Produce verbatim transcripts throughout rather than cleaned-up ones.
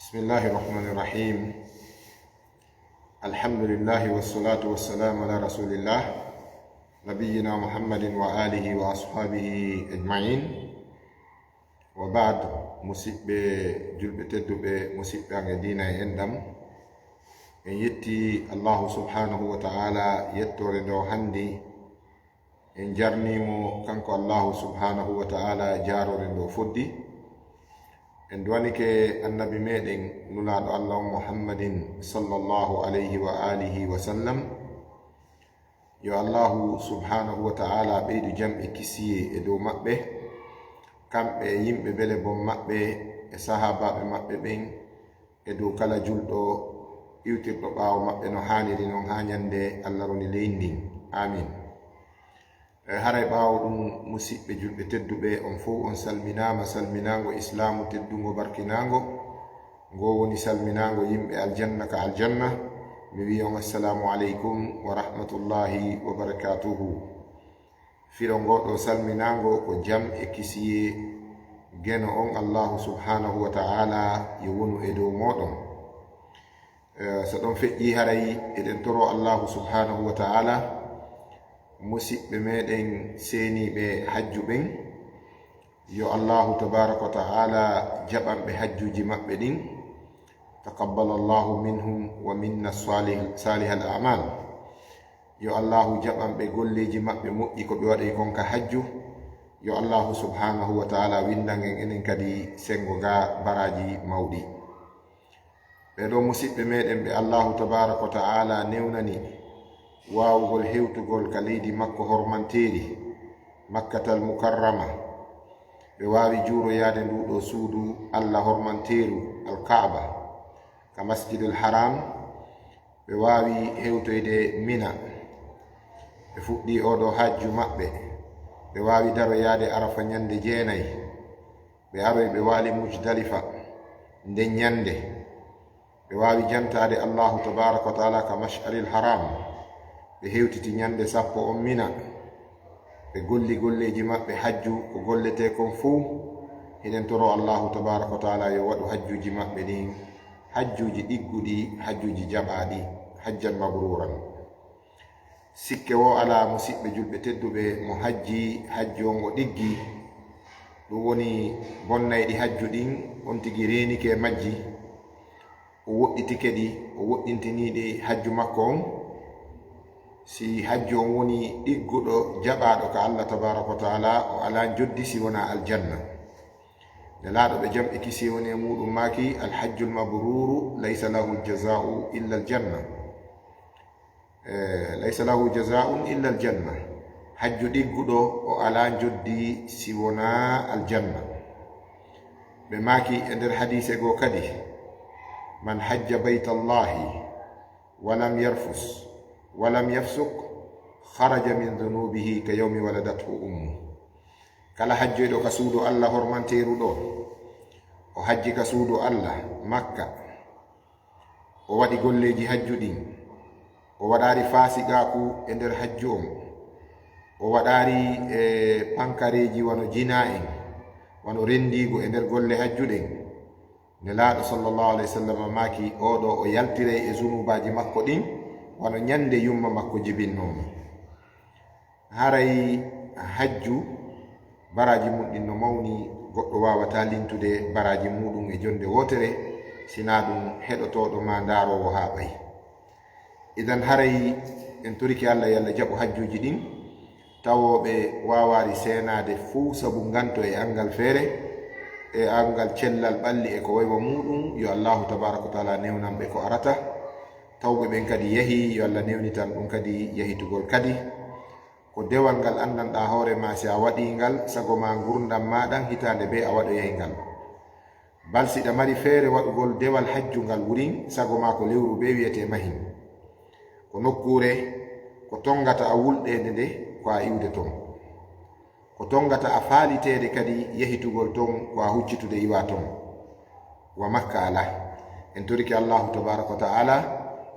بسم الله الرحمن الرحيم. الحمد لله والصلاة والسلام على رسول الله نبينا محمد وآله وأصحابه أجمعين. وبعد. Musiɓɓe julɓe tedduɓe, musiɓɓe am e diina e enɗam, en yetti Allahu subhanahu wa ta'ala yettoore nde o handi. En jarnimo kanko Allahu subhanahu wa ta'ala jaaroore nde o foddi. En duwanike annabi meɗen nulaaɗo Allah on Muhammadin sallallahu alayhi wa alihi wa sallam. Yo Allahu subhanahu wa ta'ala ɓeydu jam e kisiyee e dow maɓɓe, kamɓe e yimɓe bele bom maɓɓe e sahaabaaɓe maɓɓe ɓen, e dow kala julɗo iwtirɗo ɓaawo maɓɓe no haaniri non haa ñande Allah roni leydi ndin. Amin. E haray ɓaawo ɗum, musiɓɓe julɓe tedduɓe, on fow on salminaama salminaango islaamu teddungo barkinaango, ngo woni salminaango yimɓe aljanna ka aljanna. Mi wi'i on, assalamu aleykum wa rahmatullahi wa barakatuhu. Firo ngo ɗo salminaango ko jam e kisiyee Geno on Allahu subhanahu wa ta'ala yo wonu e dow mooɗon. Eh, so ɗon feƴƴi, haray eɗen toro Allahu subhanahu wa ta'ala musiɓɓe meɗen seeniiɓe hajju ɓen, yo Allahu tabaraka wa ta'ala jaɓan ɓe hajjuuji maɓɓe ɗin. Taqabbala Allahu minhum wa minna salih-, salihal a'mal. Yo Allahu jaɓan ɓe golleeji maɓɓe moƴƴi ko ɓe waɗi kon ka hajju. Yo Allahu subhanahu wa ta'ala windan en enen kadi sengo ga baraaji mawɗi. Ɓee ɗoo musiɓɓe meɗen ɓe Allahu tabaraka wa ta'ala newnani waawugol hewtugol ka leydi makko hormanteeri, Makkatal Mukarrama, ɓe waawi juuroyaade nduu ɗoo suudu Allah hormanteeru, Al-Kaaba, ka Masjidul Haram, ɓe waawi hewtoyde Mina. Ɓe fuɗɗii oo ɗoo hajju maɓɓe. Ɓe waawi daroyaade Arafa ñande jeenay. Ɓe aroyi, ɓe waali Mujdalifa nden ñande. Ɓe waawi jantaade Allahu tabaraka wa ta'ala ka Mash'aril Haram. Ɓe hewtiti ñande sappo on Mina. Ɓe golli golleeji maɓɓe hajju, ko golletee kon fow. Hiɗen toro Allahu tabaraka wa ta'ala yo waɗu hajjuuji maɓɓe ɗin hajjuuji ɗigguɗi, hajjuuji jaɓaaɗi, hajjan mabruuran. Sikke woo alaa, musiɓɓe julɓe tedduɓe, mo hajji, hajju on o ɗiggi. Ɗum woni bonnayɗi hajju ɗin, on tigi reenike majji, o woɗɗitike ɗi, o woɗɗintini ɗi hajju makko on. Si hajju on woni ɗigguɗo, jaɓaaɗo ka Allah tabaraka wa ta'ala, o alaa njoddi si wonaa aljanna. Nelaaɗo ɓe jam e kisiyee woni e muuɗum maaki, "Al-hajjul mabruuru laysa lahu jazaa'u illa al-janna." Eh, "Laysa lahu jazaa'un illa al-janna." Hajju ɗigguɗo, o alaa njoddi si wonaa aljanna. Ɓe maaki e nder hadiise goo kadi, "Man hajja baytallahi wa lam yarfus wa lam yafsuk, kharaja min dhunubihi ka yawmi waladathu ummu." Kala hajjoyɗo ka suudu Allah hormanteeru ɗoo, o hajji ka suudu Allah, Makka, o waɗi golleeji hajju ɗin, o waɗaari faasiqaaku e nder hajju on, o waɗaari, e, pankareeji wano jinaa en, wano renndiigu e nder golle hajju ɗen. Nelaaɗo sallallahu alayhi wa sallam maaki, "Oo ɗoo o yaltiray e zunuubaaji makko ɗin, wano ñande yumma makko jibinnoo mo." Haray hajju, baraaji mun ɗin no mawni, goɗɗo waawataa lintude baraaji muuɗum e jonnde wootere, sinaa ɗum heɗotooɗo maa ndaaroowo haa ɓay. Idan haray en torike Allah, yo Allah jaɓu hajjuuji ɗin. Tawooɓe waawaari seenaade fow sabu nganto e anngal feere, e anngal cellal ɓalli e ko waywa muuɗum, yo Allahu tabaaraka wa taala newnan ɓe ko arata. Tawɓe ɓen kadi yahi, yo Allah newnitan ɗum kadi yahitugol kadi. Ko dewal ngal anndanɗaa hoore maa, si a waɗii ngal, sago maa ngurndan maa ɗan hitaande bee a waɗoyay ngal. Bal si ɗa mari feere waɗugol dewal hajju ngal wurin, sago maa ko lewru bee wi'etee Mahin. Ko nokkuure ko tonngata a wulɗeende nde ko a iwde ton. Ko tonngata a faaliteede kadi yahitugol ton ko a huccitude iwaa ton. Wa Makka alaa. En torike Allahu tabaaraka wa ta'ala,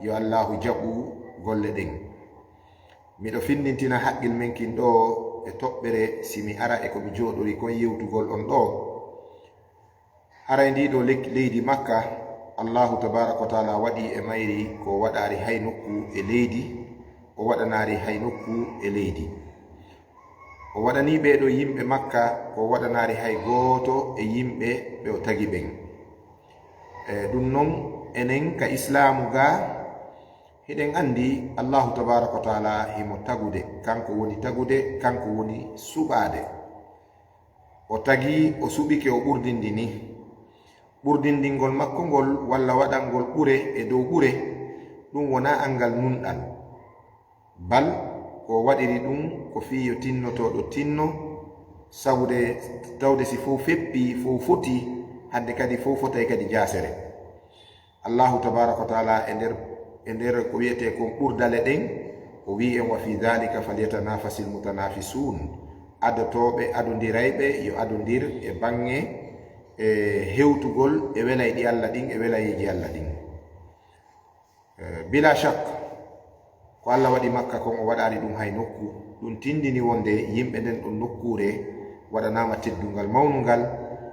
yo Allahu jaɓu golle ɗen. Miɗo finndintina haqqil men kin ɗoo e toɓɓere, si mi ara e ko mi jooɗori kon yewtugol on ɗoo. Haray ndii ɗoo lek-, leydi Makka, Allahu tabaaraka wa taala waɗi e mayri ko waɗaari hay nokku e leydi, o waɗanaari hay nokku e leydi. O waɗanii ɓee ɗoo yimɓe Makka ko waɗanaari hay gooto e yimɓe ɓe o tagi ɓen. E ɗun non, enen ka Islaamu gaa, hiɗen anndi Allahu tabaaraka wa taala himo tagude, kanko woni tagude, kanko woni suɓaade. O tagi, o suɓike, o ɓurdindini. Ɓurdindingol makko ngol walla waɗangol ɓure e dow ɓure, ɗun wonaa anngal nunɗal. Bal ko o waɗiri ɗun ko fii yo tinnotooɗo tinno, sabude tawde si fow feppii, fow fotii, hande kadi fow fotay kadi jaasere. Allahu tabaaraka wa taala e nder, e nder ko wi'etee kon ɓurdale ɗen, o wi'i en, "Wa fi dhalika falyatanafasil mutanafisuun." Adotooɓe, adondirayɓe yo adondir e baŋŋe, e hewtugol e welayɗi Alla ɗin, e welayeeji Alla ɗin. Eh, bila shak, ko Alla waɗi Makka kon, o waɗaali ɗun hay nokku. Ɗun tindini wonde yimɓe nden ɗon nokkuure waɗanaama teddungal mawnungal.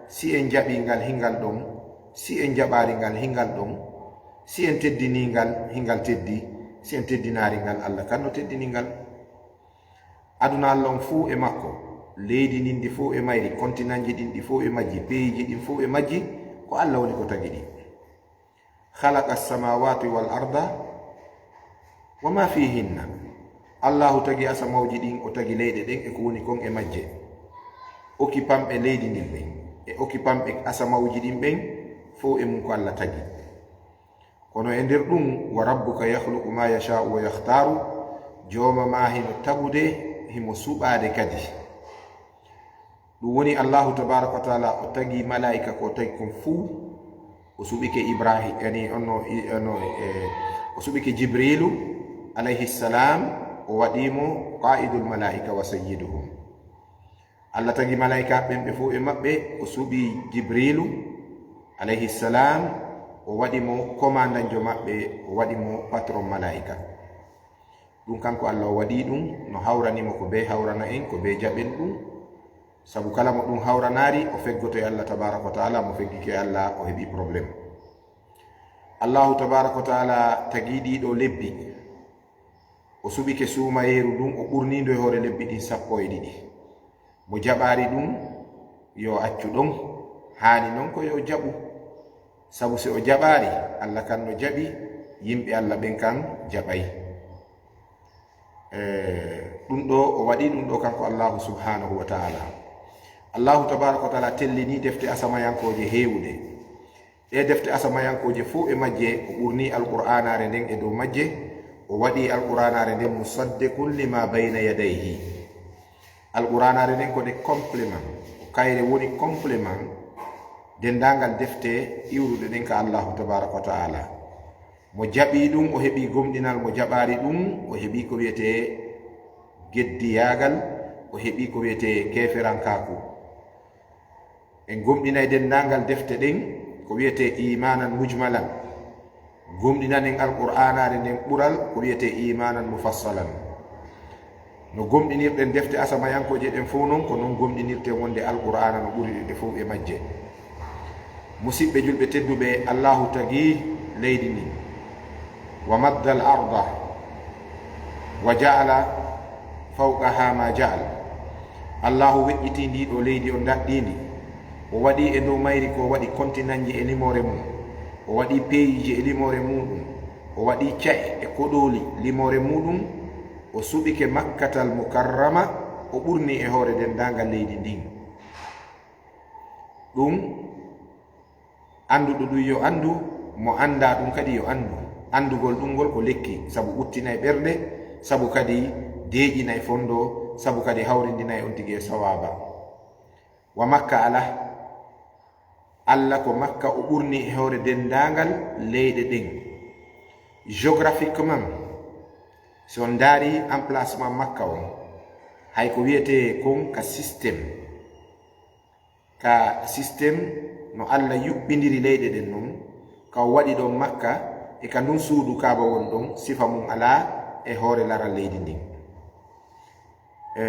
Si en jaɓii ngal, hingal ɗon. Si en jaɓaali ngal, hingal ɗon. Si en teddinii ngal, hingal teddi. Si en teddinaali ngal, Alla kan no teddini ngal. Aduna Alla on fow e makko, leydi ndin ndi fow e mayri, kontinanji ɗin ɗi fow e majji, peyiiji ɗin fow e majji, ko Alla woni ko tagi ɗi. Khalaqa as-samawati wal arda wa ma fihinna. Allahu tagi asamawji ɗin, o tagi leyɗe ɗen e ko woni kon e majje. Okipanɓe leydi ndin ɓen e okipanɓe asamawji ɗin ɓen, fow e mun ko Alla tagi. Kono e nder ɗun, "Wa rabbuka yakhluqu ma yasha'u wa yakhtaaru." Jooma maa himo tagude, himo suɓaade kadi. Ɗun woni Allahu tabaaraka wa taala o tagi malaa'ika ko o tagi kon fow. O suɓike Ibrahim, yani onno, i-, onno, e, o suɓike Jibrilu alayhi salam, o waɗi mo qa'idul malaa'ika wa sayyiduhum. Alla tagi malaa'ika ɓen ɓe fow e maɓɓe, o suɓi Jibrilu alayhi salam, o waɗi mo komandanjo maɓɓe, o waɗi mo patron malaa'ika. Ɗun kanko Alla o waɗi ɗun, no hawrani mo ko bee hawrana en, ko bee jaɓen ɗun. Sabu kala mo ɗun hawranaali, o feggoto e Alla tabaaraka wa taala, mo feggike e Alla, o heɓi problème. Allahu tabaaraka wa taala tagi ɗii ɗoo lebbi. O suɓike suumayeeru ndun, o ɓurni ndu e hoore lebbi ɗin sappo e ɗiɗi. Mo jaɓaali ɗun, yo accu ɗon. Haani non ko yo jaɓu. Sabu si o jaɓaali, Alla kan no jaɓi, yimɓe Alla ɓen kan jaɓay. Eh, ɗun ɗoo, o waɗi ɗun ɗoo kanko Allahu subhanahu wa ta'ala. Allahu tabaaraka wa ta'ala tellini defte asamayankooje heewuɗe. Ɗee defte asamayankooje fow e majje, o ɓurni Alqur'aanaare nden e dow majje, o waɗi Alqur'aanaare nden musaddiqun lima bayna yadayhi. Alqur'aanaare nden ko nde complément, ko kayre woni complément denndaangal defte iwruɗe ɗen ka Allahu tabaaraka wa ta'ala. Mo jaɓii ɗun, o heɓii gomɗinal, mo jaɓaali ɗun, o heɓii ko wi'etee geddiyaagal, o heɓii ko wi'etee keeferankaaku. En gomɗinay denndaangal defte ɗen, ko wi'etee iimaanan mujmalan. Gomɗinanen Alqur'aanaare nden ɓural, ko wi'etee iimaanan mufassalan. No gomɗinirɗen defte asamayankooje ɗen fow non, ko non gomɗinirten wonde Alqur'aana no ɓuri ɗe fow e majje. Musiɓɓe julɓe tedduɓe, Allahu tagi leydi ndin. Wa maddal arda wa ja'ala fawqaha ma ja'al. Allahu weƴƴitii ndii ɗoo leydi, o daɗɗii ndi. O waɗii e dow mayri ko o waɗi kontinanji e limoore mun. O waɗii peyiiji e limoore muuɗum. O waɗii ca'e e koɗooli limoore muuɗum. O suɓike Makkatal Mukarrama, o ɓurni e hoore denndaangal leydi ndin. Ɗum, annduɗo ɗum yo anndu, mo anndaa ɗum kadi yo anndu. Anndugol ɗum ngol ko lekki, sabu ɓuttinay ɓernde, sabu kadi deeƴinay fonndo, sabu kadi hawrindinay on tigi e sawaaba. Wa Makka alaa, Alla ko Makka o ɓurni e hoore denndaangal leyɗe ɗen. Géographiquement, si on ndaari emplacement Makka on, hay ko wiyetee kon ka système, ka système no Alla yuɓɓindiri leyɗe ɗen non, ka o waɗi ɗon Makka e ka ndun suudu Kaaba won ɗon, sifa mun alaa e hoore laral leydi ndin. E,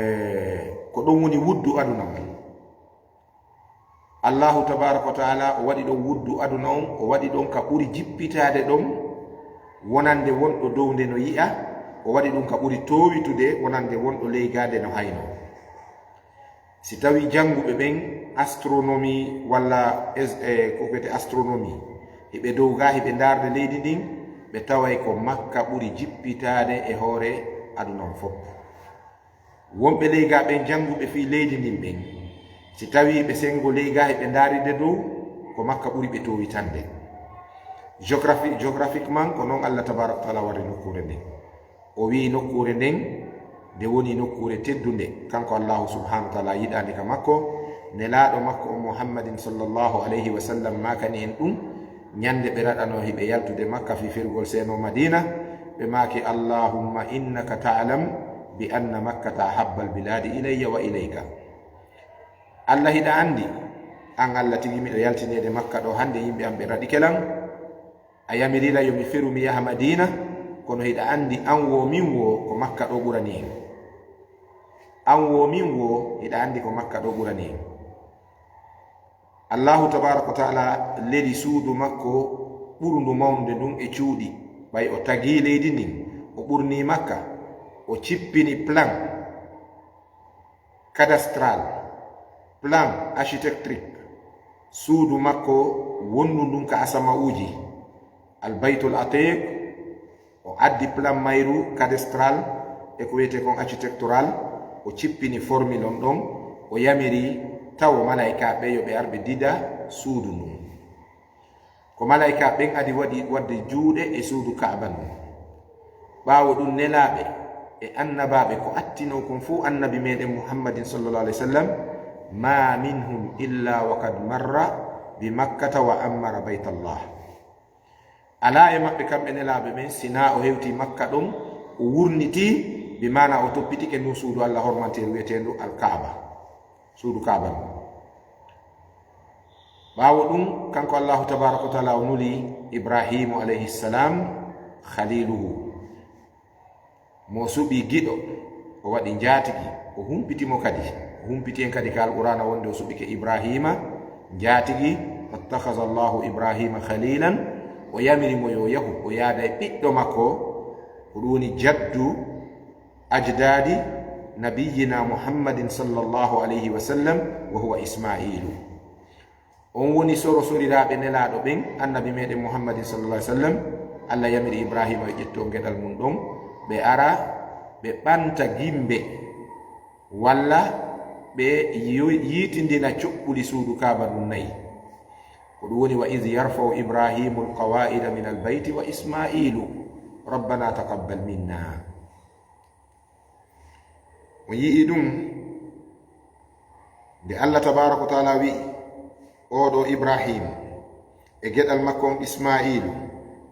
ko ɗon woni wuddu aduna on. Allahu tabaaraka wa taala o waɗi ɗon wuddu aduna on, o waɗi ɗon ka ɓuri jippitaade ɗon wonande wonɗo dow nde no yi'a, o waɗi ɗum ka ɓuri toowitude wonande wonɗo leygaande no haynoo. Si tawii jannguɓe ɓen astronomie walla es- e ko wiyetee astronomie, hiɓe dow gaa hiɓe ndaarde leydi ndin, ɓe taway ko Makka ɓuri jippitaade e hoore aduna on fof. Wonɓe leyga ɓen jannguɓe fii leydi ndin ɓen, si tawii ɓe senngo leyga e ɓe ndaaride dow, ko Makka ɓuri ɓe toowitande. Géographie- géographiquement ko non Allah tabaaraka wa taala warri nokkuure nden. O wi'i nokkuure nden nde woni nokkuure teddunde, kanko Allahu subhanahu wa taala yiɗaande ka makko. Nelaaɗo makko on Muhammadin sallallahu alayhi wa sallam maakani en ɗum ñande ɓe raɗanoo hiɓe yaltude Makka fii ferugol seenoo Madiina, ɓe maaki: "Allahumma innaka ta'lam bi anna Makkata ahabbal biladi ilayya wa ilayka." Allah, hiɗa anndi, an Allah tigi miɗo yaltineede Makka ɗoo hannde, yimɓe am ɓe raɗike lan. A yamiriraa yo mi feru mi yaha Madiina, kono hiɗa anndi an woo min woo ko Makka ɗoo ɓurani en. An woo min woo hiɗa anndi ko Makka ɗoo ɓurani en. Allahu tabaaraka wa taala leli suudu makko ɓurundu mawnude ndun e cuuɗi, ɓay o tagii leydi ndin, o ɓurnii Makka, o cippini plan cadastral, plan architectrique suudu makko wonndu ndun ka asama'uuji, Al Baytul Atiq. O addi plan mayru cadastral e ko wiyetee kon architectural, o cippini formule on ɗon, o yamiri tawo malaa'ikaaɓe yo ɓe ar ɓe dida suudu ndun. Ko malaa'ikaaɓe ɓen adi waɗi wadde juuɗe e suudu Kaaba ndun. Ɓaawo ɗun, nelaaɓe e annabaaɓe ko attinoo kon fow, annabi meɗen Muhammadin sallallahu alaihi wasallam, ma minhum illa wa qad marra bi Makkata wa ammara baytallah. Alaa e maɓɓe kamɓe nelaaɓe ɓen, sinaa o hewtii Makka ɗon, o wurnitii, bi maana o toppitike ndun suudu Allah hormanteeru wiyeteendu Al Kaaba, suudu Kaaba ndun. Ɓaawo ɗun, kanko Allahu tabaaraka wa taala o nuli Ibrahimu alayhi salam khaliluhu, mo suɓi giɗo, o waɗi njaatigi, o humpiti mo kadi. O humpiti en kadi ka Alqur'aana wonde o suɓike Ibrahiima njaatigi, "Wattakhadha Allahu Ibrahiima khalilan", o yamiri mo yo yahu, o yaada e ɓiɗɗo makko, ko ɗum woni jaddu ajdaadi nabiyyina Muhammadin sallallahu alayhi wa sallam, wa huwa Ismaa'iilu. On woni soro soriraaɓe nelaaɗo ɓen, annabi meɗen Muhammadin sallallahu alaihi wasallam. Allah yamiri Ibrahima yo ƴetto geɗal mun ɗon, ɓe ara, ɓe ɓanta gimbe, walla ɓe yo-, yiitindina coɓɓuli suudu Kaaba ɗun nayi. Ko ɗum woni, "Wa iz yarfa'u Ibrahimu al-qawa'ida min al-bayti wa Isma'ilu. Rabbana taqabbal minna." On yi'i ɗum, nde Allah tabaaraka wa taala wi'i, "Oo ɗoo Ibrahim e geɗal makko on Ismaa'iilu,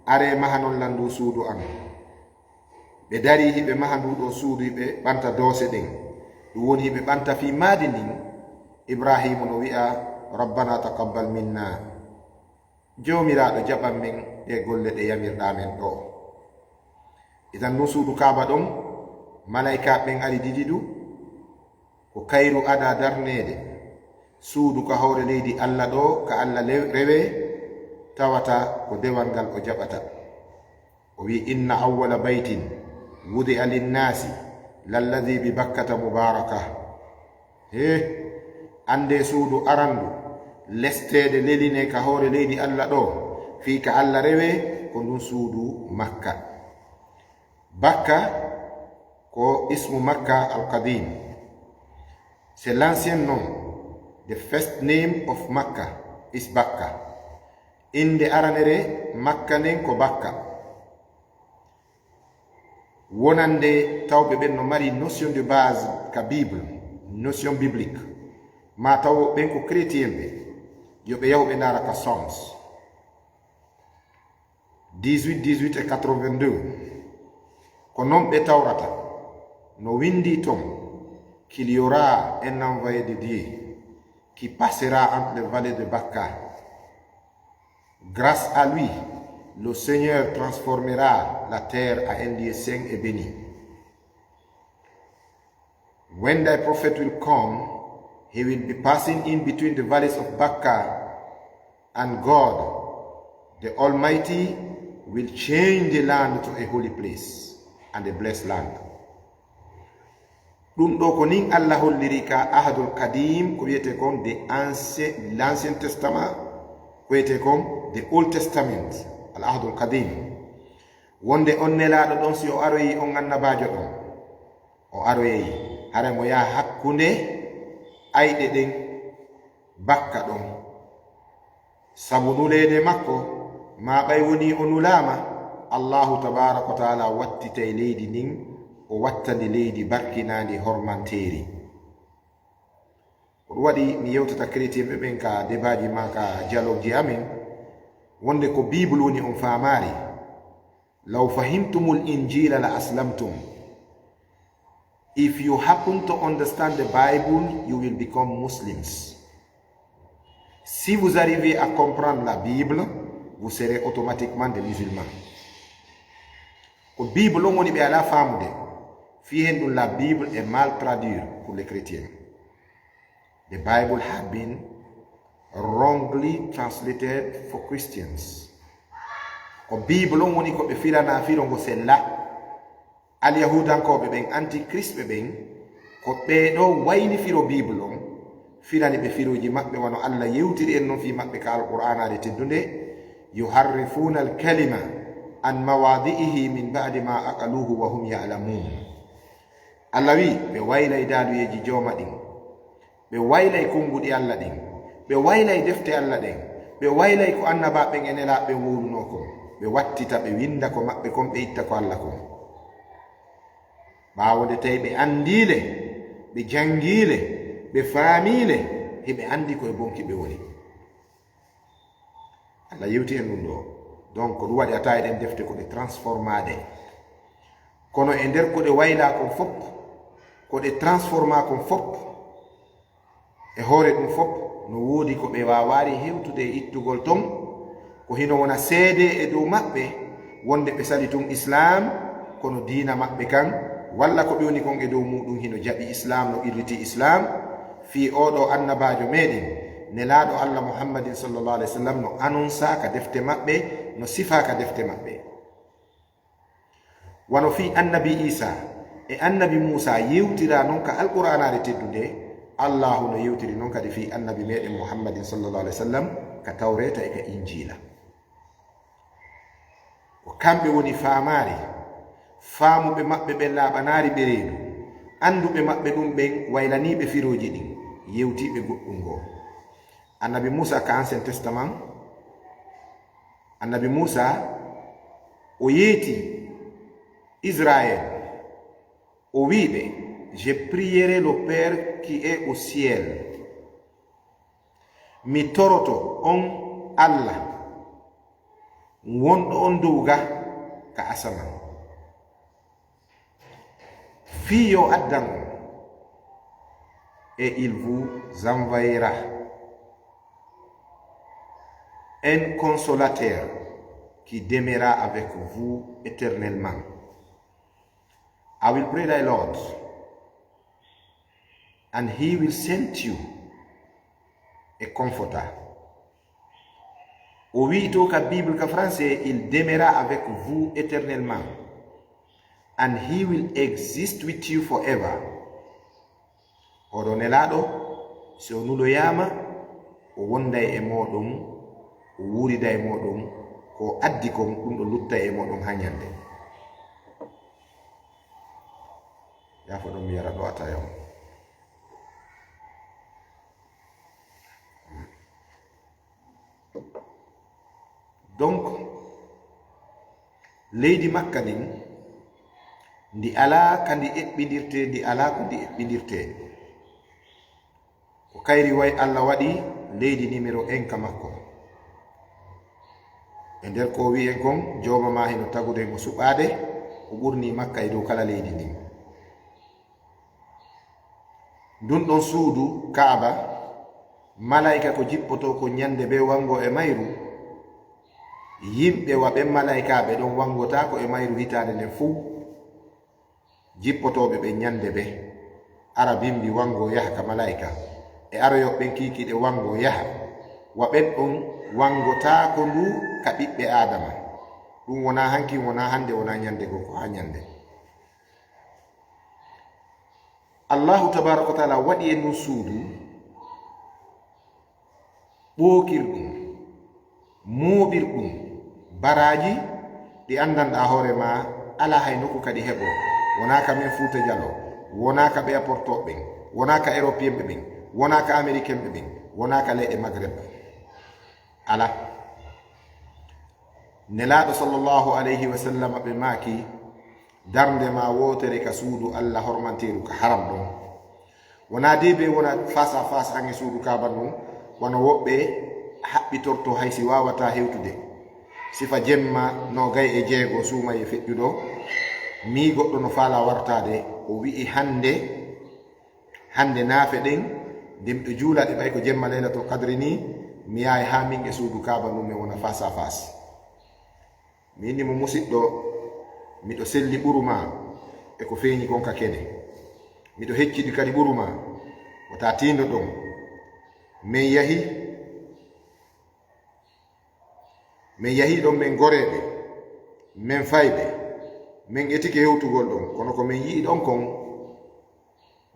aree mahanon lan nduu suudu an." Ɓe darii hiɓe maha nduu ɗoo suudu, hiɓe ɓanta doose ɗen. Ɗum woni hiɓe ɓanta fii maadi ndin, Ibrahiimu no wi'a, "Rabbana taqabbal minna." Joomiraaɗo, jaɓan men ɗee golle ɗe yamirɗaa men ɗoo. Idan, ndun suudu Kaaba ɗon, malaa'ikaaɓe ɓen ari didi ndu, ko kayru adaa darneede suudu ka hoore leydi Allah ɗoo, ka Allah lew-, rewee, tawata ko dewal ngal o jaɓata. O wi'i, "Inna awwala baytin wudi'a linnaasi lalladhi bi Bakkata mubaaraka." He, anndee suudu arandu lesteede lelinee ka hoore leydi Allah ɗoo, fii ka Allah rewee, ko ndun suudu Makka. Bakka ko ismu Makka al-qadim. C'est l'ancien nom, the first name of Makka is Bakka. Innde aranere Makka nden ko Bakka. Wonande tawɓe ɓen no mari notion de base ka Bible, notion biblique, ma taw ɓen ko chrétien ɓe, yo ɓe yahu ɓe ndaara ka Psaumes dix-huit, dix-huit et quatre-vingt-deux. Ko non ɓe tawrata, no windi ton, "Qu'il y aura un envoyé de Dieu qui passera entre les vallées de Bakka. Grâce à lui, le Seigneur transformera la terre à un lieu saint et béni. When thy prophet will come, He will be passing in between the valleys of Bakka and God, the Almighty, will change the land to a holy place and a blessed land. Ɗum ɗo ko nin Allah holliri ka Ahadul Kadim, ko wiyete kon the ancien, l'Ancien Testament, ko wiyete kon the Old Testament, al Ahadul Kadim. Wonde on nelaaɗo ɗon, si o aroyi on annabaajo ɗon, o aroyey, haray mo yaha hakkunde ayɗe ɗen Bakka ɗon. Sabu nuleede makko, maa ɓay wonii o nulaama, Allaahu tabaaraka wa taala wattitay leydi ndin, o wattandi leydi barkinaandi hormanteeri. Ko ɗum waɗi mi yewtata chrétien ɓe ɓen ka debaaji maa ka dialogue ji amen, wonde ko Bible woni on faamaari. Law fahimtumul injila la aslamtum. If you happen to understand the Bible, you will become Muslims. Si vous arrivez à comprendre la Bible, vous serez automatiquement des musulmans. Ko Bible on woni ɓe alaa faamude. Fii hen ɗum, la Bible est mal traduite pour les chrétiens. The Bible had been wrongly translated for Christians. Ko Bible on woni ko ɓe firana firo ngo sella. Alyahudankooɓe ɓen, antichrist ɓe ɓen, ko ɓee ɗoo wayli firo Bible on, firani ɓe firooji maɓɓe, wano Allah yewtiri en non fii maɓɓe ka Alqur'aanaare teddunde, yuharrifuna alkalima an mawadi'ihi min ba'di ma aqaluhu wa hum ya'lamun. Allah wi, ɓe waylay daaluyeeji jooma ɗin, ɓe waylay konnguɗi Allah ɗin, ɓe waylay defte Allah ɗen, ɓe waylay ko annabaaɓe ɓen e nelaaɓe ɓen wowlunoo kon, ɓe wattita, ɓe winnda ko maɓɓe kon, ɓe itta ko Allah kon. Ɓaawo nde tawi ɓe anndii le, ɓe janngii le, ɓe faamii le, hiɓe anndi ko e bonki ɓe woni. Allah yewti en ɗum ɗo. Donc, ko ɗum waɗi a tawa e ɗen defte ko ɗe transformaaɗe. Kono e nder ko ɗe waylaa kon fop, ko ɗe transformaa kon fop, e hoore ɗum fop, no woodi ko ɓe waawaari hewtude e ittugol ton, ko hino wona seede e dow maɓɓe, wonde ɓe sali tun Islaam, kono diina maɓɓe kan, walla ko ɓe woni kon e dow muuɗum hino jaɓi Islaam, no qirriti Islaam, fii oo ɗoo annabaajo meɗen, nelaaɗo Allah Muhammadin sallallahu alaihi wasallam, no anonsaa ka defte maɓɓe, no sifaa ka defte maɓɓe. Wano fii annabi Iisaa e annabi Muusaa yewtiraa non ka Alqur'aanaare teddunde, Allaahu no yewtiri non kadi fii annabi meɗen Muhammadin sallallahu alaihi wasallam ka Tawreeta e ka Injiila. Ko kamɓe woni faamaare, faamuɓe maɓɓe ɓen laaɓanaari ɓe reedu, annduɓe maɓɓe ɗum ɓen waylaniiɓe firooji ɗin, yewtiiɓe goɗɗum ngoo. Annabi Muusaa ka Ancien Testament, Annabi Muusaa, o yeeti Israël, o wi'i ɓe, "Je prierai le Père qui est au ciel." Mi toroto on Allah wonɗo on dow ga ka asaman. Fii yo addan on, et il vous envoyera un consolateur qui demeurera avec vous éternellement. I will pray thy Lord, and he will send you a comforter. O wi'i to ka Bible ka français, il demeurera avec vous éternellement, and he will exist with you forever. Oɗo nelaaɗo, si o nuloyaama, o wonday e mooɗon, o wuurida e mooɗon, ko o addi kon, ɗum ɗo luttay e mooɗon haa ñande. Yaafo ɗon mi yara ɗo a tawi on. Donc, leydi Makka ndin, ndi alaa ka ndi eɓɓindirtee, ndi alaa ko ndi eɓɓindirtee. Ko kayri way Alla waɗi leydi numéro un ka makko. E nder ko o wi'i en kon, Jooma maa hino tagude mo suɓaade, o ɓurni Makka e dow kala leydi ndin. Ndun ɗon suudu Kaaba, malaa'ika ko jippotoo ko ñande bee wanngo e mayru, yimɓe wa ɓen malaa'ikaaɓe ɗon wanngotaako e mayru hitaande nden fuu, jippotooɓe ɓen ñande bee, ara bimbi wanngo yaha ka malaa'ika, e aroyooɓe ɓen kiikiiɗe wanngo yaha, wa ɓen ɗon wanngotaako ndu ka ɓiɓɓe Aadama. Ɗum wonaa hanki, wonaa hannde, wonaa ñannde goo, ko haa ñannde. Allaahu tabaaraka wa taala waɗi e ndun suudu ɓookirɗum, mooɓirɗum, baraaji ɗi anndanɗaa hoore maa, alaa hay nokku kadi heɓoo. Wonaa ka men Fuuta Jaloo, wonaa ka ɓeya Portooɓe ɓen, wonaa ka Eropiyeenɓe ɓen, wonaa ka Amerikenɓe ɓen, wonaa ka leyɗe Magreb. Alaa. Nelaaɗo sallallahu alayhi wa sallam ɓe maaki, darnde maa wootere ka suudu Alla hormanteeru ka haram ɗon. Wonaa dee bee wona face à face an e suudu Kaaba ndun, wano woɓɓe haɓɓitortoo hay si waawataa hewtude. Sifa jemma noogay e jeego suumayee feƴƴuɗo, mii goɗɗo no faalaa wartaade, o wi'i hannde, hannde naafe ɗen, nde miɗo juula ɗe ɓay ko jemma Laylatul Qadri nii, mi yahay haa min e suudu Kaaba ndun mi wona face à face. Mi inni mo, musiɗɗo, miɗo selli ɓuru maa e ko feeñi kon ka kene. Miɗo heccidi kadi ɓuru maa, wota tiindo ɗon. Men yahi, men yahi ɗon men goreeɓe, men fayɓe, men etike hewtugol ɗon, kono ko men yi'i ɗon kon,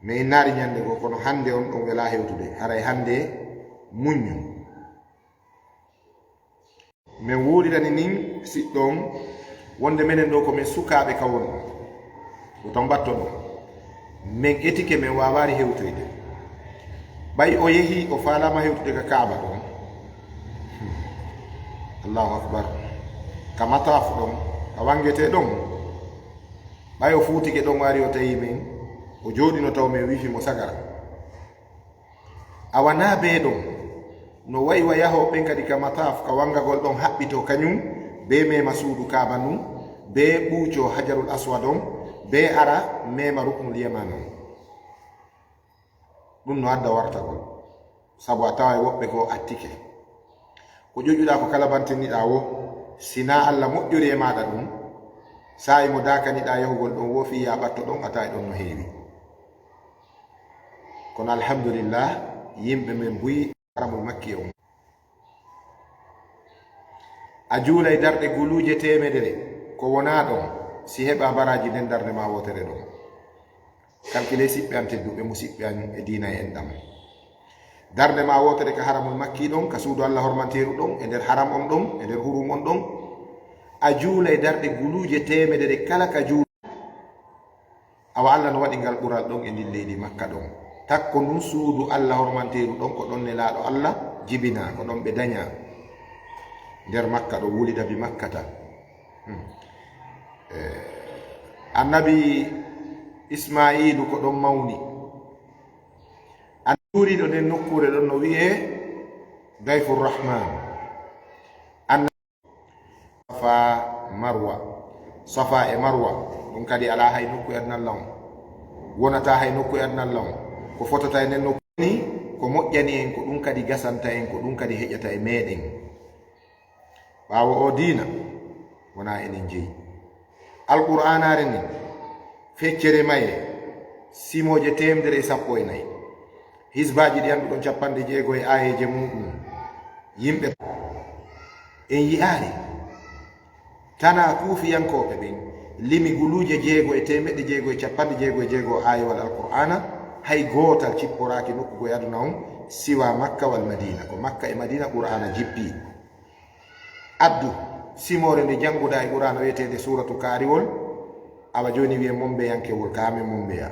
men innaali ñannde goo, kono hannde on ɗon welaa hewtude, haray hannde muññu. Men wuurirani nin siɗɗo on wonde menen ɗoo ko men sukaaɓe ka wonɗon, ko ton batto ɗon. Men etike men waawaali hewtoyde. Ɓay o yehi, o faalaama hewtude ka Kaaba ɗon. Allahu akbar. Ka Mataaf ɗon, ka wanngetee ɗon. Ɓay o fuutike ɗon, o ari o tawi men, o jooɗino taw men wiifi mo sagara. Awa naa bee ɗon, no wa'i wa yahooɓe ɓen kadi ka Mataaf, ka wanngagol ɗon haɓɓitoo kañun, bee meema suudu Kaaba ndun, bee ɓuucoo Hajarul Aswad on, bee ara meema Ruknul Yaman on. Ɗun no adda wartagol, sabu a taway woɓɓe goo attike. Ko ƴoƴuɗaa ko kala bantinniɗaa woo, si naa Alla moƴƴori e maaɗa ɗun, saa'i mo daakaniɗaa yahugol ɗon woo fii yaa ɓatto ɗon, a taway ɗon no heewi. Kono alhamdulillah, yimɓe men buy Haramul Makki on. A juulay darɗe guluuje teemedere ko wonaa ɗon, si heɓaa baraaji nden darnde maa wootere ɗon. Kalkilee siɓɓe an tedduɓe, musiɓɓe an e diina e enɗam. Darnde maa wootere ka Haramul Makki ɗon, ka suudu Alla hormanteeru ɗon, e nder haram on ɗon, e nder hurum on ɗon. A juulay darɗe guluuje teemedere kala ka juul- Awa Alla no waɗi ngal ɓural ɗon e ndin leydi Makka ɗon. Takko ndun suudu Alla hormanteeru ɗon, ko ɗon Nelaaɗo Alla jibinaa, ko ɗon ɓe dañaa. Nder Makka ɗon, wulida bi Makkata. Hmm. Eh, Annabi Ismaa'iilu ko ɗon mawni. An-, juuriiɗo nden nokkuure ɗon no wi'ee Dayfur Rahman. An-, Safa Marwa. Safa e Marwa, ɗum kadi alaa hay nokku e aduna Alla on. Wonataa hay nokku e aduna Alla on. Ko fotata e nden nokku ni, ko moƴƴani en, ko ɗum kadi gasanta en, ko ɗum kadi heƴata e meeɗen. Ɓaawo oo diina, wonaa enen jeyi. Alqur'aanaare nden, feccere mayre, simooje teemedere e sappo e nayi. Hisbaaji ɗi annduɗon, cappanɗe jeego e aayeeje muuɗum. Yimɓe, en yi'aali. Tanaa kuufiyankooɓe ɓen limi guluuje jeego e teemeɗɗe jeego e cappanɗe jeego e jeego aayewal Alqur'aana, hay gootal cipporaaki nokku goo e aduna on, siwaa Makka wal Madiina. Ko Makka e Madiina Qur'aana jippii. Addu simoore nde jannguɗaa e Qur'aana wi'eteende Suuratu Kaariwol, awa jooni wi'ee mombeyankewol, ka amen mombeyaa.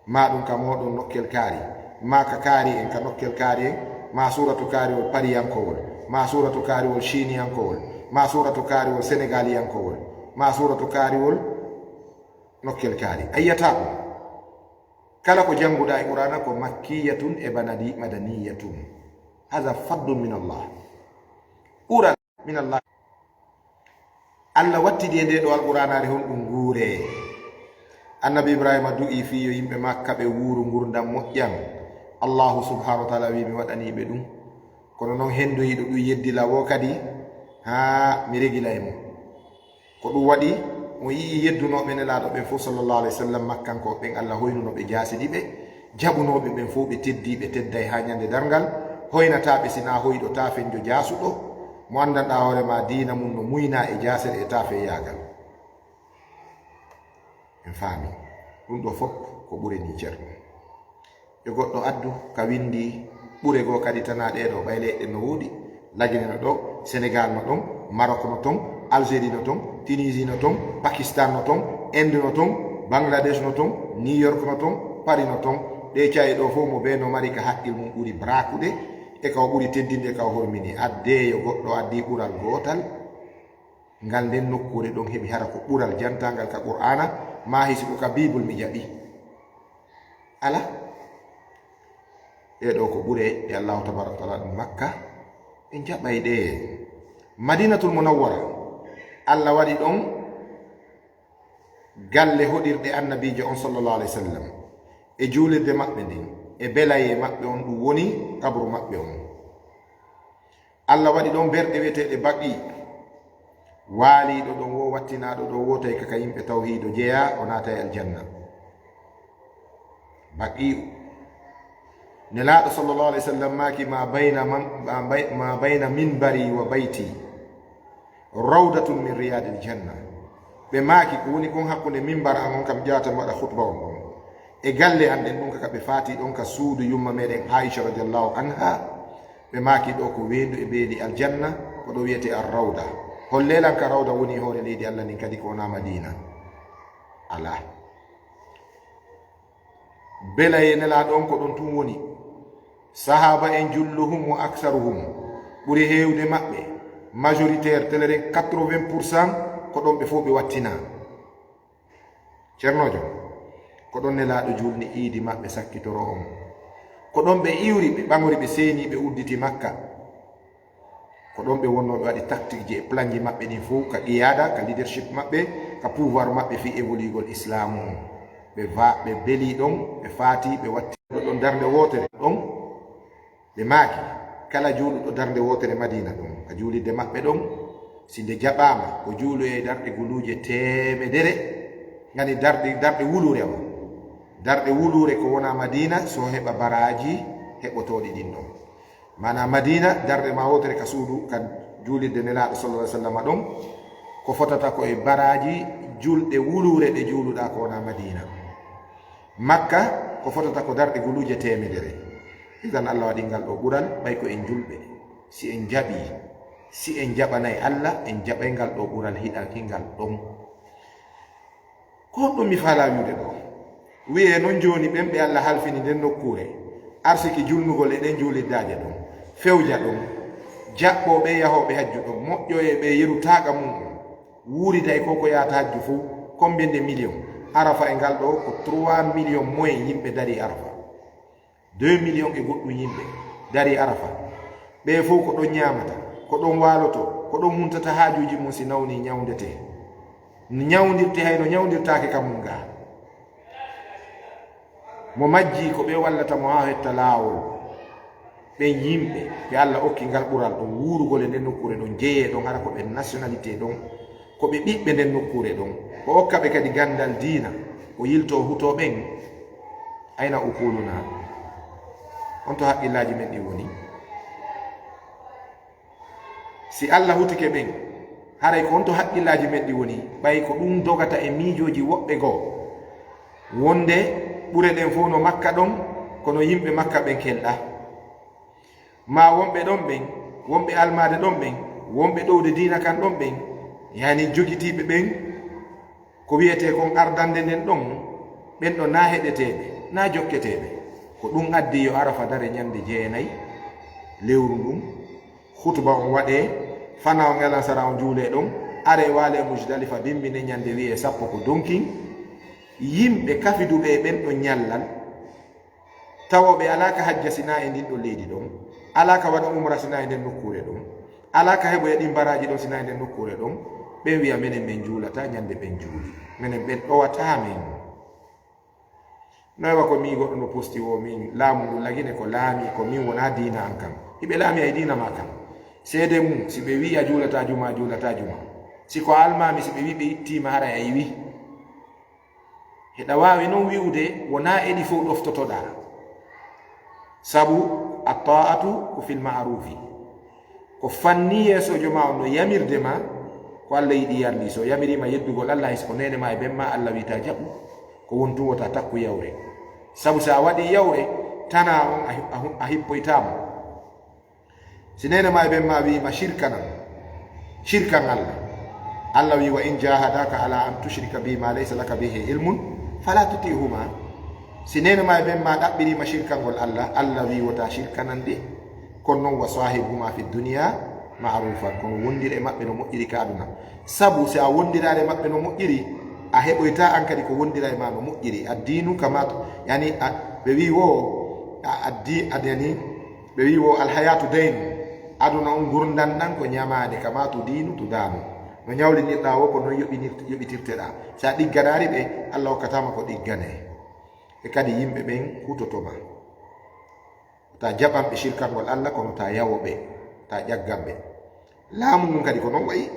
Maa ɗum ka mooɗon nokkel kaari, maa ka kaari en ka nokkel kaari en, maa Suuratu Kaariwol pariyankowol, maa Suuratu Kaariwol siiniyankowol, maa Suuratu Kaariwol senegaliyankowol, maa Suuratu Kaariwol nokkel kaari. A yi'ataa ɗum. Kala ko jannguɗaa e Qur'aana ko makkiyatun e banadi-, madaniyatun. Haza fadlun min Allah. Ɓural min Allah. Allah wattidi e ndee ɗoo Alqur'aanaare honɗum nguuree. Annabi Ibraahiima du'ii fii yo yimɓe Makka ɓe wuuru ngurndan moƴƴan. Allaahu subhaanahu wa ta'aalaa wi'i mi waɗanii ɓe ɗum. Kono non henndoyiiɗo ɗum yeddi law oo kadi, haa mi regilay mo. Ko ɗum waɗi, on yi'ii yeddunooɓe Nelaaɗo ɓen fof, sallallahu alayhi wa sallam, Makkankooɓe ɓen, Allah hoynuno ɓe, jaasidi ɓe, Jaɓunooɓe ɓen fow ɓe teddii, ɓe tedday haa ñande darngal. Hoynataaɓe sinaa hoyɗo, taafenjo jaasuɗo, mo anndanɗaa hoore maa diina mum no muynaa e jaasere e taafeyaagal. En faami. Ɗum ɗoo fof ko ɓure nii, Ceerno. Yo goɗɗo addu ka winndi ɓure goo kadi tanaa ɗee ɗoo, ɓay leɗɗe no woodi. Lagine no ɗoo, Senegal no ɗon, Maroc no ton, Algérie no ton, Tunisie no ton, Pakistan no ton, Inde no ton, Bangladesh no ton, New York no ton, Paris no ton. Ɗee caye ɗoo fof mo bee no mari ka haqqil mum ɓuri braakude, e ka o ɓuri teddinde, e ka o hormini. Addee yo goɗɗo addi ɓural gootal, ngal nden nokkuure ɗon heɓi hara ko ɓural jantaangal ka Qur'aana, maa hisi ko ka Bible mi jaɓi. Alaa. Ɗee ɗoo ko ɓure ɗe Allahu tabaaraka wa taala ɗum Makka, ɓe jaɓay ɗe. Madinatul Munawwara, Allah waɗi ɗon galle hoɗirɗe Annabiijo on sallallahu alayhi wa sallam, e juulirde maɓɓe nden, e belayee maɓɓe on, ɗum woni qabru maɓɓe on. Allah waɗi ɗon berɗe wi'eteeɗe Baqi. Waaliiɗo ɗon woo, wattinaaɗo ɗon woo, tawi ka, ka yimɓe tawhiido jeyaa, o naatay aljanna. Baqi'u. Nelaaɗo sallallahu alayhi wa sallam maaki, "Ma bayna man, ma bay-, ma bayna minbari wa bayti rawdatun min riyadil janna." Ɓe maaki, "Ko woni kon hakkunde minbar an on kam ƴaata mi waɗa khutba on ɗon, e galle an ɗen ɗon ka, ka ɓe faati ɗon ka suudu yumma meɗen Aisha radiyallahu anha." Ɓe maaki, "Ɗoo ko weendu e beeli aljanna, ko ɗo wi'etee Ar-Rawda." Hollee lan ka Rawda woni e hoore leydi Allah ndin kadi ko wonaa Madina? Alaa. Belayee Nelaaɗo on ko ɗon tun woni. Sahaaba en julluhum wa aksaruhum, ɓuri heewde maɓɓe, majoritaire, teleren quatre-vingts pour cent, ko ɗon ɓe fow ɓe wattinaa. Ceernoojo, ko ɗon Nelaaɗo juulni iidi maɓɓe sakkitoro on. Ko ɗon ɓe iwri, ɓe ɓaŋori, ɓe seeni, ɓe udditi Makka. Ko ɗon ɓe wonnoo ɓe waɗi tactique ji e plan ji maɓɓe ɗin fow, ka qiyaada, ka leadership maɓɓe, ka pouvoir maɓɓe fii évoluigol Islaamu on. Ɓe va-, ɓe belii ɗon, ɓe faati, ɓe watti ɗon darnde wootere ɗon. Ɓe maaki, kala juuluɗo darnde wootere Madiina ɗon, ka juulirde maɓɓe ɗon, si nde jaɓaama, o juuloyay darɗe guluuje teemedere, ngani darɗe, darɗe wuluure on. Darɗe wuluure ko wonaa Madiina, so heɓa baraaji heɓotooɗi ɗin ɗon. Maanaa Madiina, darɗe maa wootere ka suudu, ka juulirde Nelaaɗo sallallahu alaihi wasallam ɗon, ko fotata ko e baraaji julɗe wuluure ɗe juuluɗaa ko wonaa Madiina. Makka, ko fotata ko darɗe guluuje teemedere. Idan Allah waɗi ngal ɗoo ɓural, ɓay ko en julɓe. Si en jaɓii, si en jaɓanay Allah, en jaɓay ngal ɗoo ɓural hiɗaki ngal ɗon. Ko honɗum mi faalaa wi'ude ɗoo? Wi'ee non jooni ɓen ɓe Allah halfini nden nokkuure, arsiki julnugol e ɗen juulirdaaje ɗon, fewja ɗon, jaɓɓoo ɓee yahooɓe hajju ɗon, moƴƴoyee ɓee yeru taaqa mum on, wuurida e ko ko yaata hajju fow, combien de millions? Arafa e ngal ɗoo ko trois millions moins yimɓe darii Arafa. Deux millions e goɗɗum yimɓe darii Arafa. Ɓee fow ko ɗon ñaamata, ko ɗon waalotoo, ko ɗon huntata haajuuji mum si nawnii ñawndetee. Ñawndirtee hay no ñawndirtaake ka mum gaa. Mo majjii ko ɓe wallata mo haa hetta laawol. Ɓen yimɓe ɓe Allah okki ngal ɓural ɗon wuurugol e nden nokkuure ɗon, jeyee ɗon, hara ko ɓe nationalité ɗon, ko ɓe ɓiɓɓe nden nokkuure ɗon, o okka ɓe kadi ganndal diina, o yiltoo hutoo ɓen. Ayna uquluna? On to haqqillaaji men ɗin woni? Si Allah hutike ɓen, haray ko on to haqqillaaji men ɗin woni? Ɓay ko ɗum dogata e miijooji woɓɓe goo, wonde ɓure ɗen fow no Makka ɗon, kono yimɓe Makka ɓen kelɗaa. Maa wonɓe ɗon ɓen, wonɓe almaade ɗon ɓen, wonɓe ɗowde diina kan ɗon ɓen, yani jogitiiɓe ɓen, ko wi'etee kon ardannde nden ɗon, ɓen ɗon naa heɗeteeɓe, naa jokketeeɓe. Ko ɗum addi yo Arafa dare ñande jeenay lewru ndun, khutba on waɗee, fana on e alansara on juulee ɗon, aree waalee Muzdalifa, bimmine ñande wi'ee sappo ko donkin, yimɓe kafiduɓe e ɓen ɗon ñallal, tawa ɓe alaa ka hajja sinaa e ndin ɗon leydi ɗon, alaa ka waɗa umra sinaa e nden nokkuure ɗon, alaa ka heɓoya ɗin baraaji ɗon sinaa e nden nokkuure ɗon, ɓen wi'a, "Menen men juulataa ñande ɓen juuli. Menen ɓen ɗowataa men." Noy wa ko min goɗɗo no posti wo min laamu ngu lagine ko laami ko min wonaa diina an kan. Hiɓe laami ay diina maa kan. Seede mum, si ɓe wi'i a juulataa juma, a juulataa juma. Si ko a almaami, si ɓe wi'i ɓe ittiima, haray a iwi. Heɗa waawi non wi'ude wonaa e ɗi fow ɗoftotoɗaa. Sabu, at-ta'atu ko fil ma'rufi. Ko fanni yeesoojo ma on no yamirde ma ko Allah yiɗi yarli. So yamiriima yeddugol Allah, hay so ko neene ma e ben ma, Allah wi'ata jaɓu. Ko won tun wota takku yawre. Sabu so a waɗi yawre, tana on a, a, a hippoytaamo. Si neene ma e ben ma wi'ima shirkanan, shirkan Allah. Allah wi, "Wa in jahadaka ala an tushrika bi ma laysa laka bihi ilmun, fala tuti'huma." Si neene ma e ben ma ɗaɓɓiriima shirkangol Allah, Allah wi, "Wota shirkanan de." Kono non, "Wa sahibhuma fi dunya ma'rufan." Kono wondir e maɓɓe no moƴƴiri ka aduna. Sabu si a wondiraare maɓɓe no moƴƴiri, a heɓoyta an kadi ko wondira e ma no moƴƴiri. Addinu kama, yani, a, ɓe wi wo, a, addi, ad-, yani, ɓe wi wo, "Al hayatu daynu." Aduna on ngurndan ɗan ko ñamaande, kama tu diinu tu daanu. No ñawlinirɗa wo ko non yoɓinir-, yoɓitirteɗa. Si a ɗigganaari ɓe, Allah hokkatama ko ɗiggane. E kadi yimɓe ɓen hutotoma. Ta jaɓan ɓe shirkangol Allah, kono ta yawo ɓe, ta ƴaggan ɓe. Laamu ngun kadi ko non wayi.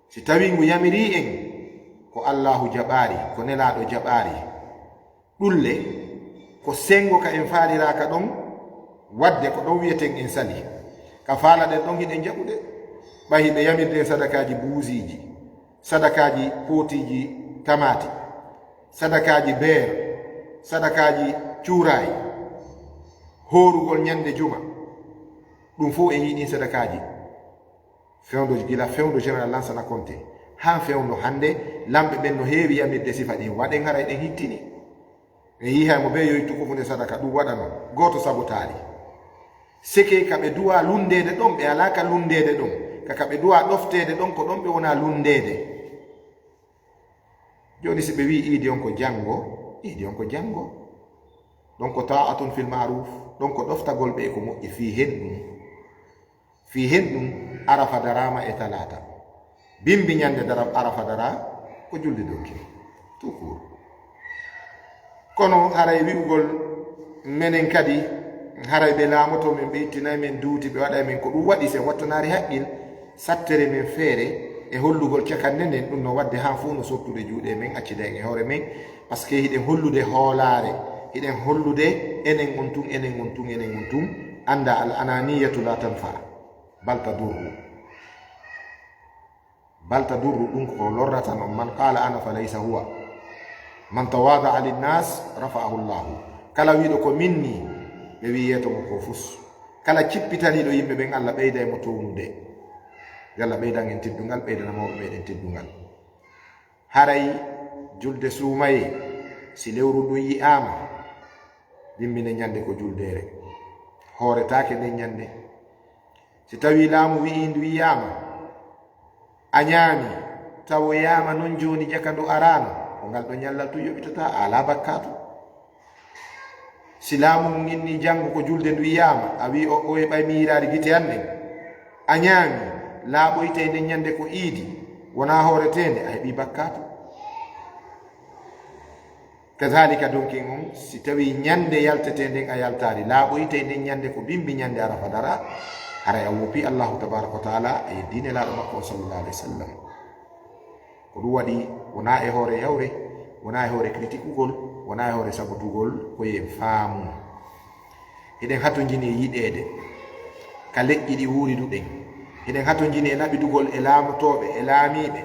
Si tawi ngu yamiri en ko Allahu jaɓaari, ko Nelaaɗo jaɓaari, ɗulle ko senngo ka en faaliraaka ɗon, wadde ko ɗon wi'eten en sali. Ka faalaɗen ɗon hiɗen jaɓude. Ɓay hiɓe yamirde en sadakaaji buusiiji, sadakaaji pootiiji tamaati, sadakaaji beer, sadakaaji cuuraay, hoorugol ñande juma. Ɗum fof en yi'i ɗin sadakaaji. Fewndo gila, fewndo général Lansana Konté, haa fewndo hannde, lamɓe ɓen no heewi yamirde sifa ɗin. Waɗen haray ɗen hittini. En yi'i hay mo bee yoytu ko hunde sadaka ɗum waɗano. Gooto sabotaali. Seke ka ɓe duwa lunndeede ɗon, ɓe alaa ka lunndeede ɗon. Ka, ka ɓe duwa ɗofteede ɗon, ko ɗon ɓe wona lunndeede. Jooni, si ɓe wi'i iidi on ko janngo, iidi on ko janngo. Ɗon ko ta'atun fil ma'ruf, ɗon ko ɗoftagol ɓe e ko moƴƴi fii hen ɗum. Fii hen ɗum, Arafa daraama e talaata. Bimbi ñande dara-, Arafa dara ko julde donki. Tout court. Kono haray wi'ugol menen kadi, haray ɓe laamoto men, ɓe ittinay men duuti, ɓe waɗay men ko ɗum waɗi, si en wattanaari haqqil, sattere men feere e hollugol cakande nden, ɗum no waɗde haa fof no sottude juuɗe men, accida en e hoore men, parce que hiɗen hollude hoolaare, hiɗen hollude enen on tun, enen on tun, enen on tun, annda al ananiyatu la tanfa, bal tadurru. Bal tadurru, ɗum ko lorrata non. Man qala ana fa laysa huwa. Man tawada'a linnas rafa'ahu Allahu. Kala wi'ɗo ko min ni, ɓe wi'ete mo ko fus. Kala cippitaniiɗo yimɓe ɓen, Allah ɓeyday mo townude. Yo Allah ɓeydan en teddungal, ɓeydana mawɓe meɗen teddungal. Haray julde suumayee, si lewru ndun yi'aama, ɗimmine ñande ko juldeere. Hooretaake nden ñande. Si tawii laamu wi'ii ndu yi'aama, a ñaami, tawoyaama non jooni jaka ndu araano, ko ngal ɗon ñallal tun yoɓitataa, a alaa bakkaatu. Si laamu ngun inni janngo ko julde ndu yi'aama, a wi'i, "O, oye, ɓay mi yi'iraali gite an ɗen." A ñaami, laaɓoytay nden ñande ko iidi, wonaa hooreteende, a heɓii bakkaatu. Kazaalika donkin on, si tawii ñande yaltetee nden a yaltaali, laaɓoytay nden ñande ko bimbi ñande Arafa dara, haray a woopii Allahu tabaaraka wa taala, a yeddii Nelaaɗo makko on sallallahu alayhi wa sallam. Ko ɗum waɗi, wonaa e hoore yawre, wonaa e hoore critique-ugol, wonaa e hoore sabotugol, ko yo en faamu. Hiɗen hatonjini e yiɗeede ka leƴƴi ɗi wuuriduɗen. Hiɗen hatonjini e naɓidugol e laamotooɓe, e laamiiɓe.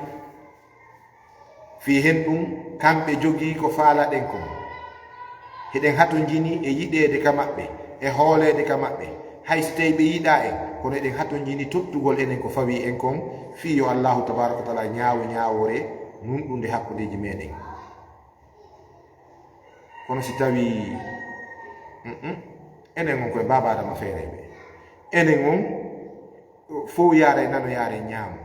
Fii hen ɗum, kamɓe jogii ko faalaɗen kon. Hiɗen hatonjini e yiɗeede ka maɓɓe, e hooleede ka maɓɓe. Hay si tawii ɓe yiɗaa en, kono eɗen hatonjini tottugol enen ko fawii en kon, fii yo Allaahu tabaaraka wa taala ñaawo ñaawoore nunɗunde hakkundeeji meɗen. Kono si tawii, mm, mm, enen on koye Baaba Adama feereeɓe. Enen on fow yaara e nano, yaara e ñaamo.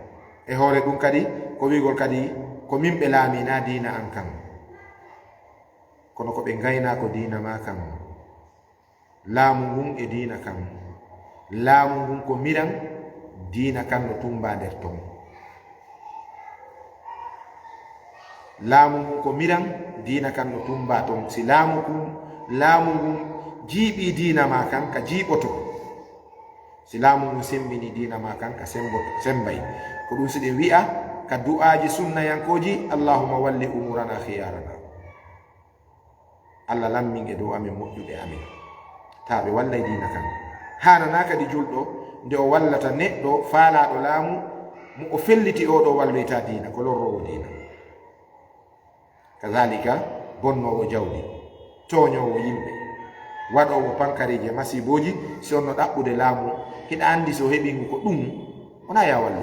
E hoore ɗum kadi, ko wi'ugol kadi, ko min ɓe laamii, naa diina an kan. Kono ko ɓe ngaynaa ko diina maa kan. Laamu ngun e diina kan. Laamu ngun ko miran, diina kan no tummbaa nder ton. Laamu ngun ko miran, diina kan no tummbaa ton. Si laamu kun, laamu ngun jiiɓii diina maa kan, ka jiiɓoto. Si laamu ngun semmbinii diina maa kan, ka semmboto, semmbay. Ko ɗum si ɗen wi'a ka du'aaji sunnayankooji, "Allahumma walli umurana khiyarana." Allah lammin e dow amen moƴƴuɓe amen. Taa ɓe wallay diina kan. Haananaa kadi julɗo nde o wallata neɗɗo faalaaɗo laamu mo o felliti oo ɗoo walloytaa diina, ko lorroowo diina. Kazaalika bonnoowo jawdi, tooñoowo yimɓe, waɗoowo pankareeji e masiibooji, si on no ɗaɓɓude laamu, hiɗa anndi si o heɓii ngu ko ɗum, wonaa yaa wallu.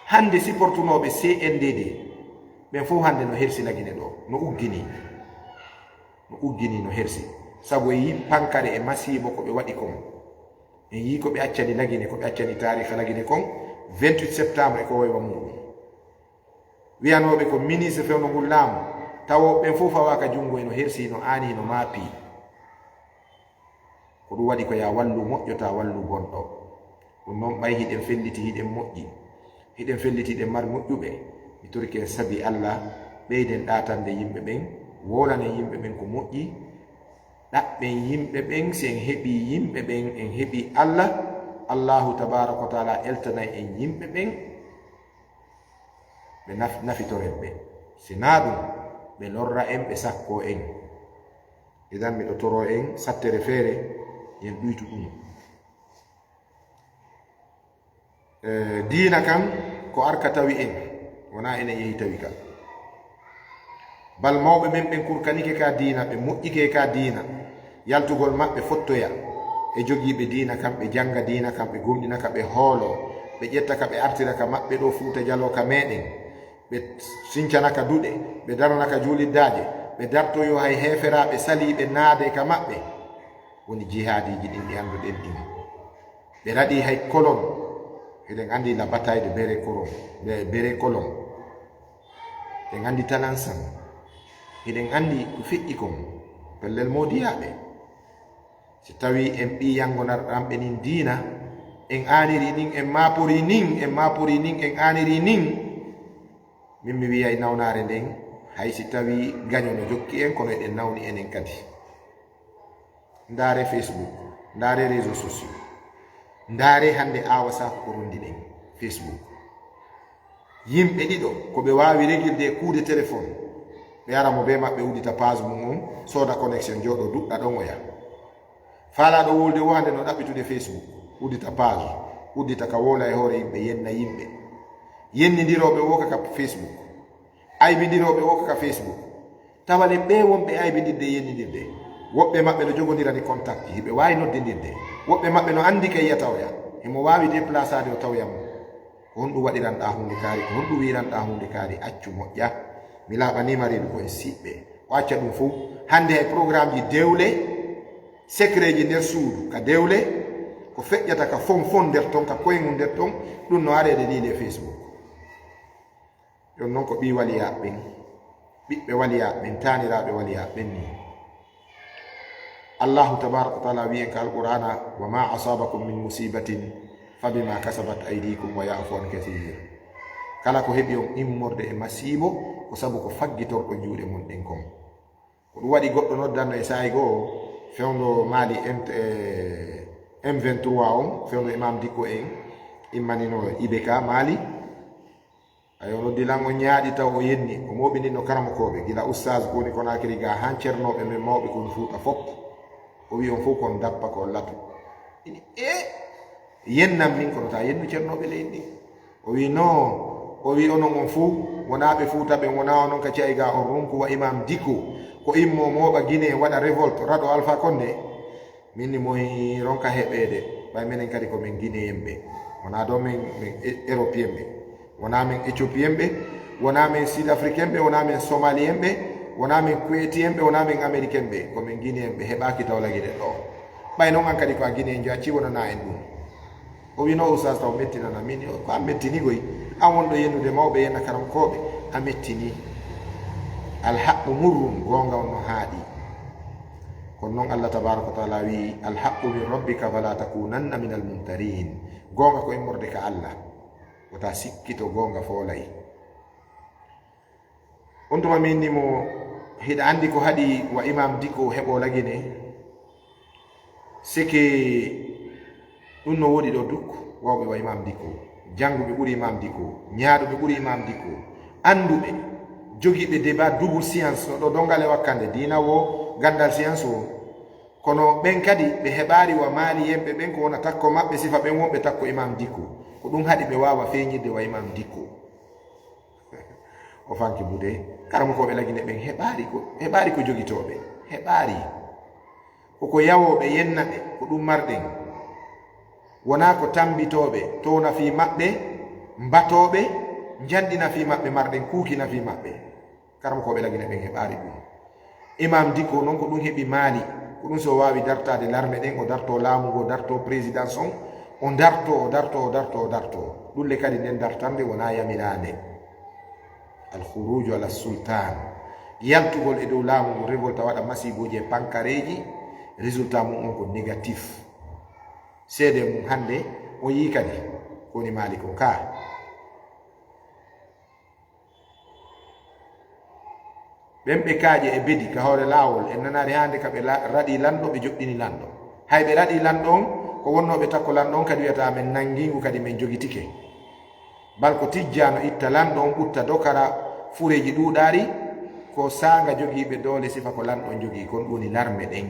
Hannde siportunooɓe C N D D ɓen fof hannde no hersi Lagine ɗoo, no ugginii. No ugginii, no hersi. Sabu en yii pankare e masiibo ko ɓe waɗi kon. En yii ko ɓe accani Lagine, ko ɓe accani taariika Lagine kon, vingt-huit septembre e ko waywa muuɗum. Wiyanooɓe ko ministre fewndo ngun laamu, tawo ɓen fof fawaaka junngo, hino hersi, hino aani, hino maapii. Ko ɗum waɗi ko yaa wallu moƴƴo, taa wallu bonɗo. Ɗum noon, ɓay hiɗen felliti, hiɗen moƴƴi, hiɗen felliti, hiɗen mari moƴƴuɓe, mi torike en sabi Alla, ɓeyden ɗaatande yimɓe ɓen, wowlanen yimɓe ɓen ko moƴƴi, ɗaɓɓen yimɓe ɓen, si en heɓii yimɓe ɓen, en heɓii Alla, Allaahu tabaaraka wa taala eltanay en yimɓe ɓen, ɓe naf-, nafitoren ɓe. Si naa ɗum, ɓe lorra en, ɓe sakkoo en. Idan, miɗo toroo en sattere feere, yen ɗuytu ɗum. E, diina kan, ko arka tawi en, wonaa enen yehi tawi ka. Bal mawɓe men ɓen kurkanike ka diina, ɓe moƴƴike ka diina, yaltugol maɓɓe fottoya e jogiiɓe diina kan, ɓe jannga diina kan, ɓe gomɗina ka, ɓe hooloo, ɓe ƴetta ka, ɓe artira ka maɓɓe ɗoo Fuuta Jaloo ka meɗen, ɓe sincana ka duɗe, ɓe darana ka juuliddaaje, ɓe dartoyoo hay heeferaaɓe saliiɓe naade ka maɓɓe. Woni jihaadiiji ɗin ɗi annduɗen ɗin. Ɓe raɗii hay kolon. Hiɗen anndi la bataille de Béré Coron, de Béré Colon. Hiɗen anndi Talansan. Hiɗen anndi ko feƴƴi kon. Pellel moodiyaaɓe. Si tawii en ɓii yanngonarɗanɓe nin diina, en aaniri nin, en maaporii nin, en maaporii nin, en aaniri nin, min mi wiyay nawnaare nden, hay si tawii gaño no jokki en, kono eɗen nawni enen kadi. Ndaare Facebook, ndaare réseaux sociaux, ndaare hannde aawa saako ko rondiɗen Facebook. Yimɓe ɗiɗo, ko ɓe waawi régler des coups de téléphone, ɓe ara mo bee maɓɓe uddita page mum on, sooda connexion, jooɗo duɗɗa ɗon oya. Faalaaɗo wowlude woo hannde no ɗaɓɓitude Facebook, uddita page, uddita ka wowla e hoore yimɓe, yenna yimɓe. Yennindirooɓe woo ka Facebook, aybindirooɓe woo ka Facebook. Tawa le ɓee wonɓe aybindirde e yennindirde, woɓɓe maɓɓe no jogondirani contact, hiɓe waawi noddindirde. Woɓɓe maɓɓe no anndi kay yatawoya, himo waawi déplaçaade o tawoya mo. Ko honɗum waɗiranɗaa huunde kaari? Ko honɗum wi'iranɗaa huunde kaari? Accu moƴƴa. Mi laaɓanii ma reedu ko en siɓɓe. O acca ɗum fof. Hannde hay programmeji dewle, secretji nder suudu ka dewle, ko feƴƴata ka fon fon nder ton, ka koyngu nder ton, ɗum no areede nii le Facebook. Ɗum noon ko ɓii waliyaaɓe ɓen, ɓiɓɓe waliyaaɓe ɓen, taaniraaɓe waliyaaɓe ɓen nii. Allahu tabaaraka wa taala wi'i en ka Alqur'aana, "Wa ma asabakum min musibatin fa bima kasabat aydikum wa ya'fu an kathir." Kala ko heɓi on immorde e masiibo, ko sabu ko faggitorɗon juuɗe mon ɗen kon. Ko ɗum waɗi goɗɗo noddanno e saa'i goo fewndo Mali M, eh, M vingt-trois on, fewndo Imam Dikko en immanino Ibeka Mali. Ayo, noddi lan, o ñaaɗi taw o yenni, o mooɓinino karamokooɓe, gila ustaas ko woni Konaakiri gaa, haa cernooɓe men mawɓe ko woni Fuuta fop. O wi'i on fof ko on dappa, ko on latu. Ini, e, yennan min, kono taa yennu cernooɓe leydi ndin. O wi'i, "Non." O wi'i, "Onon on fof, wonaa ɓe Fuuta ɓen, wonaa onon ka ca'i gaa, on ronku wa Imam Diko, ko immo mooɓa Guinée, waɗa révolte, raɗo Alpha Condé." Min ni moy ronka heɓeede, ɓay menen kadi ko men Guinéen ɓe. Wonaa ɗo men, men E-, Européen ɓe. Wonaa men Éthiopien ɓe. Wonaa men Sud Africain ɓe. Wonaa men Somalien ɓe. Wonaa men Kuwaitien ɓe. Wonaa men Américain ɓe. Ko men Guinéen ɓe. Heɓaaki dawla Guinée ɗo. Ɓay non an kadi ko a Guinéen jo, acci wonanaa en ɗum. O wi'i, "No, Oustaz, taw mettinana min." Ko a mettini koy. An wonɗo yennude mawɓe, yenna karamokooɓe. A mettini. Alhaqqu murrun, goonga on no haaɗi. Kono noon, Allah tabaaraka wa taala wi'i, "Alhaqqu min rabbika fala takunanna minal mumtarin." Goonga ko immorde ka Allah. Wota sikkito goonga foolay. On tuma min ni mo hiɗa anndi ko haɗi wa Imam Diko heɓo Lagine? Seke ɗum no woodi ɗo duk wawɓe wa Imam Diko. Jannguɓe ɓuri Imam Diko. Ñaaɗuɓe ɓuri Imam Diko. Annduɓe. Jogiiɓe débat double science no ɗo dongal e wakkande diina wo ganndal science wo. Kono ɓen kadi ɓe heɓaali wa Maaliyenɓe ɓen ko wona takko maɓɓe, sifa ɓen wonɓe takko Imam Dicko. Ko ɗum haɗi ɓe waawa feeñirde wa Imam Dicko. O fanki buude. Karamokooɓe Lagine ɓen heɓaali ko, heɓaali ko jogitooɓe. Heɓaali. Koko yawooɓe yenna ɓe, ko ɗum marɗen. Wonaa ko tammbitooɓe, towna fii maɓɓe, mbatooɓe, njanɗina fii maɓɓe marɗen, kuukina fii maɓɓe. Karamokooɓe Lagine ɓen heɓaali ɗum. Imam Dicko noon ko ɗum heɓi Maali. Ko ɗum so o waawi dartaade larme ɗen, o dartoo laamu ngoo, dartoo présidence on, o dartoo, o dartoo, o dartoo, o dartoo. Ɗum le kadi nden dartande wonaa yamiraande. Al khuruju ala sultan. Yaltugol e dow laamu ngu, révolte, waɗa masiibooji e pankareeji, résultat mum on ko négatif. Seede mum hannde, o yii kadi ko woni Maali kon kaa. Ɓen ɓe kaaƴe e bedi ka hoore laawol, en nanaali hannde ka ɓe la-, raɗii lanɗo, ɓe joɗɗini lanɗo. Hay ɓe raɗii lanɗo on, ko wonnooɓe takko lanɗo on kadi wiyata, "Men nanngi ngu kadi men jogitike." Bal ko tijjaano itta lanɗo on, ɓutta dokara, fureeji ɗuuɗaari, ko saanga jogiiɓe doole sifa ko lanɗo on jogii kon, ɗum woni larme ɗen.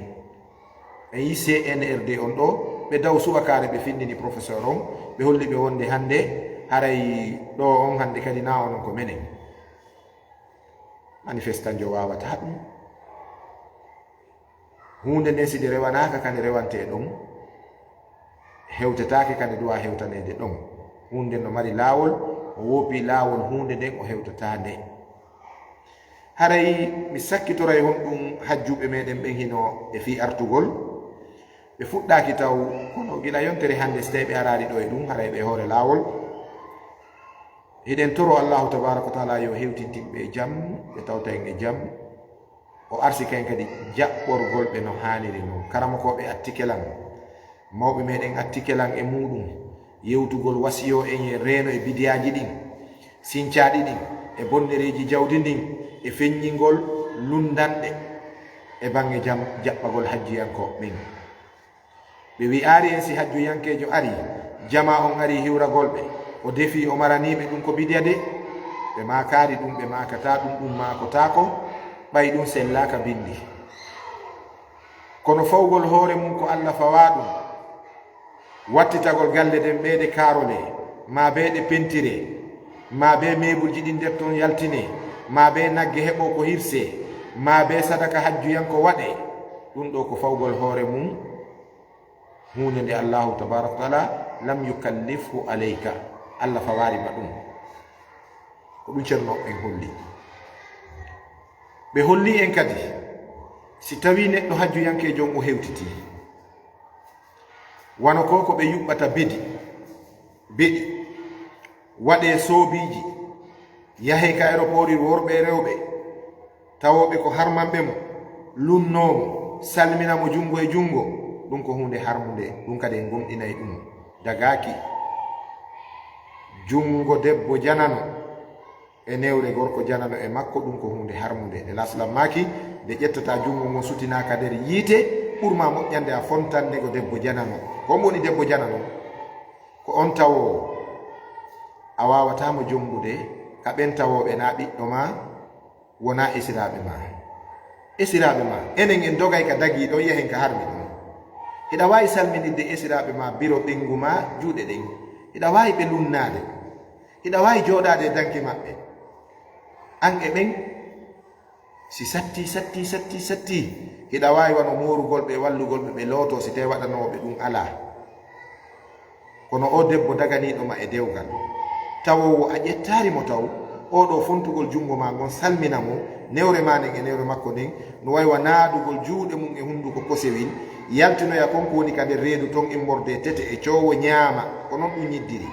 En yii C N R D on ɗoo, ɓe daw subakaare, ɓe findini professeur on, ɓe holli ɓe wonde hannde, haray ɗoo on hannde kadi na onon ko menen. Manifestanjo waawataa ɗum. Huunde nden, si nde rewanaaka ka nde rewantee ɗon, hewtetaake ka nde duwaa hewtaneede ɗon. Huunde nden no mari laawol, o woopii laawol huunde nden, o hewtataa nde. Haray mi sakkitoray honɗum hajjuɓe meɗen ɓen hino e fii artugol. Ɓe fuɗɗaaki taw, kono gila yontere hannde, si tawii ɓe araali ɗoo e ɗum, haray ɓe e hoore laawol. Hiɗen toro Allahu tabaaraka wa taala yo hewtintin ɓe e jam, ɓe tawta en e jam. O arsi kayen kadi jaɓɓorgol ɓe no haaniri non. Karamokooɓe attike lan, mawɓe meɗen attike lan e muuɗum, yewtugol wasiyoo en e reeno e bidiyaaji ɗin, sincaaɗi ɗin, e bonnereeji jawdi ndin, e feññingol lunndanɗe e baŋŋe jam jaɓɓagol hajjuyankooɓe ɓen. Ɓe wi'aari en si hajjuyankeejo arii, jamaa on arii hiwragol ɓe, o defii o maranii ɓe, ɗum ko bidiya de. Ɓe maakaali ɗum, ɓe maakataa ɗum, ɗum maakotaako, ɓay ɗum sellaaka binndi. Kono fawgol hoore mum ko Alla fawaa ɗum, wattitagol galle ɗen ɓee ɗe kaarolee, maa bee ɗe pentiree, maa bee meebulji ɗin nder ton yaltinee, maa bee nagge heɓoo ko hirsee, maa bee sadaka hajjuyanko waɗee, ɗum ɗoo ko fawgol hoore mum. Huunde nde Allahu tabaaraka wa taala lam yukallifhu alayka, Allah fawaari ma ɗum. Ko ɗum ceernooɓe ɓen holli. Ɓe holli en kadi, si tawii neɗɗo hajjuyankeejo on o hewtitii, wano ko ko ɓe yuɓɓata bedi, beɗi, waɗee soobiiji, yahee ka aéroport worɓe e rewɓe, tawooɓe ko harmanɓe mo, lunnoo mo, salmina mo junngo e junngo, ɗum ko huunde harmunde, ɗum kadi en gomɗinay ɗum. Dagaaki junngo debbo janano e newre gorko janano e makko, ɗum ko huunde harmunde. Nde Laslam maaki, nde ƴettataa junngo ngon sutinaa ka nder yiite, ɓurmaa moƴƴande a fontande ko debbo janano. Ko on woni debbo janano? Ko on tawoowo. A waawataa mo jombude ka ɓen tawooɓe, naa ɓiɗɗo maa, wonaa esiraaɓe maa. Esiraaɓe maa, enen en dogay ka dagii ɗon, yahen ka harmi ɗon. Hiɗa waawi salminirde esiraaɓe maa biro ɓeyngu maa juuɗe ɗen. Hiɗa waawi ɓe lunnaade. Hiɗa waawi jooɗaade e danki maɓɓe. An e ɓen, si satti, satti, satti, satti, hiɗa waawi wano moorugol ɓe, wallugol ɓe, ɓe lootoo, si tawii waɗanoowo ɓe ɗum alaa. Kono oo debbo daganiiɗo ma e dewgal, tawoowo a ƴettaali mo taw, oo ɗoo fontugol junngo maa ngon salmina mo, newre maa nden e newre makko nden, no wayi wa naadugol juuɗe mum e hunnduko kosewil, yaltinoya kon ko woni ka nder reedu ton, immorde tete e coowo ñaama, ko non ɗum ñiddiri.